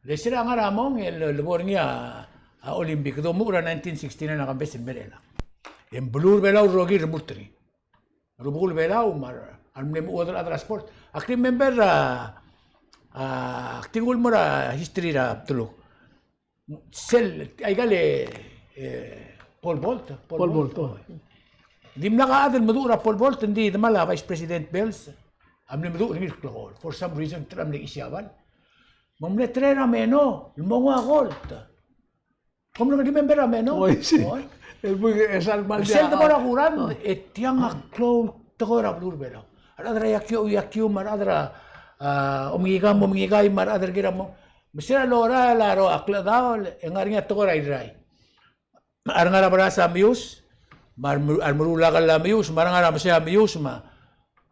Le se er a ngar er a mong e le, le bo er ngii a, a Olympic, domuchel er a nineteen sixty-nine a Kambes el mei er chelechang. E ng beluu er Belau el rokir el remurt er ngii. Rubekul Belau me a re, a remle mechuodel el chad er a sport. Ak remember a, a, ak di nguu el mo er a history er a bdeluk. Sel, aika el, e, pole vault, pole vault, pole vault, oh. Dimlak a chad el meduch er a pole vault, ng di demal a Vice President Bells a mle meduch er ngii el klekool. For some reason, te mle chisiabal. Me ng mle try er a meno el mo nguu a gold. Kom remember a meno? Oi, sei. Oi. El buik e sel kmal, sel diak, debo er a kurangd, e tiang a klou el tekoi er a beluu er Belau. A rechad er a iakiu, iakiu, me a rechad er a, a, omengika, mo omengika, me a rechad er kid a mo. Me se er a lorael a ro a klechedaol, e ng ngar er ngii a tekoi er a Irrai. A rengar er a Beras a mius, me a rem-, a remeruul a kall a mius, me a rengar er a Mesei a mius, me a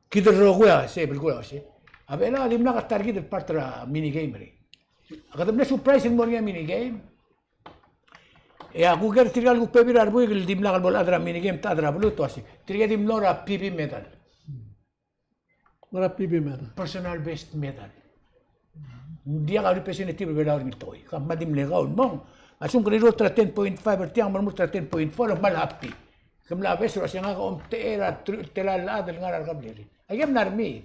kid el rokui a se, belkul a se. A Belau a dimlak a ta er kid el part er a mini game er ngii. A kede mle surprise el mo er ngii a mini game. E a kuker tirka el kuk bebil er a rebuik el dimlak el bo el chad er a mini game, te chad er a beluu, te uasei, tirke di mlo er a P B medal. Ngera P B medal? Personal best medal. Ng diak a representative er Belau er ngii el tekoi. Ka kmal di mle kau el mong. A lsekum ke riruul er a ten point five er tiang, me remurt er a ten point four, e kmal happy. Ke mla best er a se ngak a omtechei er a truich el telael el chad el ngar er a rekeblirir. Aike a mla er ngii.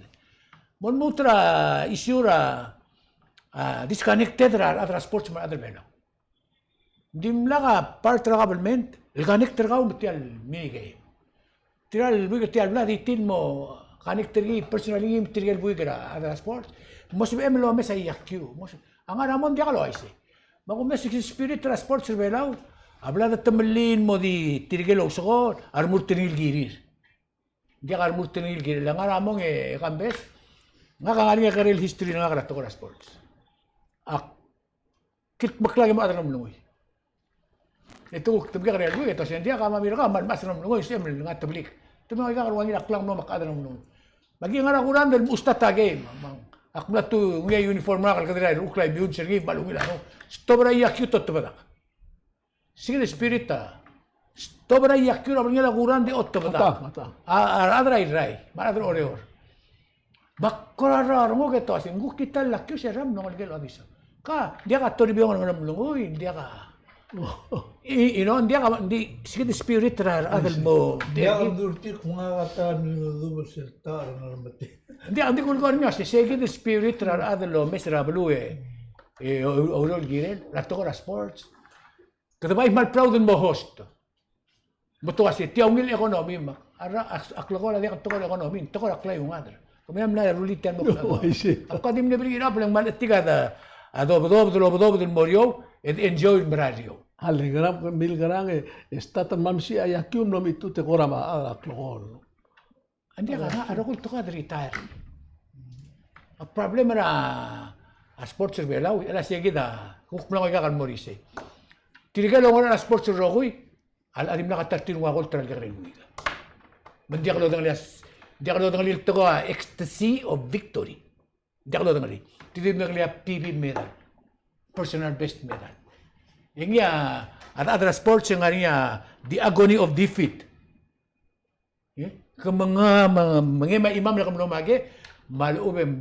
Mo lmuut er a issue er a, a, disconnected er a rechad er a sports me a rechad er Belau. Dimlak a part er a government el connect er kau me tia el mini game. Tia el buik, tia el blad e di tin mo connect er ngii personally ngii me tirke el buik er a, er a sports. Mo sebechem el omes a iakiu. Mo se-, a ngar er a mong ng diak el uaisei. Me a kumes el spirit er a sports er Belau a blad e te mlil mo di tirke el ousekool a remurt er ngii el kirir. Ng diak a remurt er ngii el kirir. Le ngar er a mong e Kambes, ngak a ngar er ngii a kekerei el history er ngak er a tekoi er a sports. Ak kildmeklak e mo chad er a Ngeremlengui. E te kuk, te mle kekerei el buik, e te uasei ng diak a mami er kau a kmal mechas er a Ngeremlengui, se el ngar teblik. Te mle ngar er a ungil a klang el mlo mechad er a Ngeremlengui. Me aki ngar er a kurangd el mo start a game, me ak mla tu ngii a uniform er ngak el kede er a rechad el kuk laibiuns er ngii, me a ungil a renguk. Stop er a iakiu, te otebedak. Sei kid el spirit a. Stop er a iakiu er a belngel a kurangd e otebedak. Ata, ata. A, a rechad er a Irrai me a rechad er a Oreor. Me ak kora rrau a renguk e te uasei, ng kuk di ta el iakiu se er a mlo ngelekel a Odisang. Ka, ng diak a Toribiong er a Ngeremlengui, ng diak a. I, you know, ng diak a, ng di, sei kid el spirit er a rechad el mo. Ng diak a Durtik, me ngak a ta el mle dubes el ta er a Ngeremlengui. Ng diak, ng di kulekoi er ngii a se, sei kid el spirit er a rechad el omes er a beluu e, e, o-, oureor el kirel er a tekoi er a sports. Kede bai kmal proud el mo host. Me te uasei, tia ungil economy me a, a, a klekool a diak el tekoi er a economy, tekoi er a klaiuong a chad. Kemiu a mla rullii tia el mo klekool. Oh, I see. Ak di mle bring it up, le ng kmal chetik a, a dobedobed, dobedobed el mo er eou, e de enjoy el mera er eou. A le ngerang, milkerang e, e start el mla mesiich a iakiu el mlo mitut e kora mechad a klekool. Ng diak a, a rokui el tekoi a de retire. A problem er a, a sports er Belau, el a sei kid a, kuk mla ngoi kak el mo er isei. Tirke el oungerachel a sports el rokui, a, a dimlak a ta er tir el nguu a gold er a lekerei el buik. Me ng diak lodengelii a s-, diak lodengelii el tekoi a ecstasy of victory. Diak lodengelii. Te di medengelii a P B medal. personal best medal. E ngii a, a, a rechad er a sports e ng ngar er ngii a the agony of defeat. E? Ke meng-, me-, mengei me a chimam el kmo mle omake, me a lechub e ng,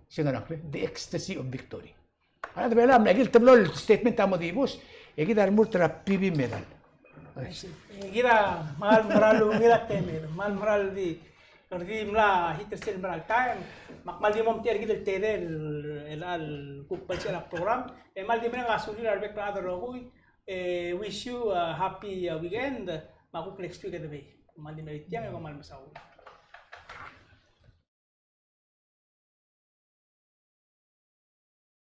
se ng ngar er a, the ecstasy of victory. A rechad er a Belau a mla, e kid el teblo el statement a mo dibus, e kid a remurt er a P B medal. E kid a kmal meral ungil a temel, kmal meral di, kede di mla hit er sel meral taem, me ak kmal di mo omtechei er kid el tedei el, el, el kuk belsechel a program, e kmal di mereng a sulir a rebek el chad el rokui, e wish you a happy, uh, weekend, me a kuk next week e de bai. Kmal di mla er tiang, e kmal mesaul.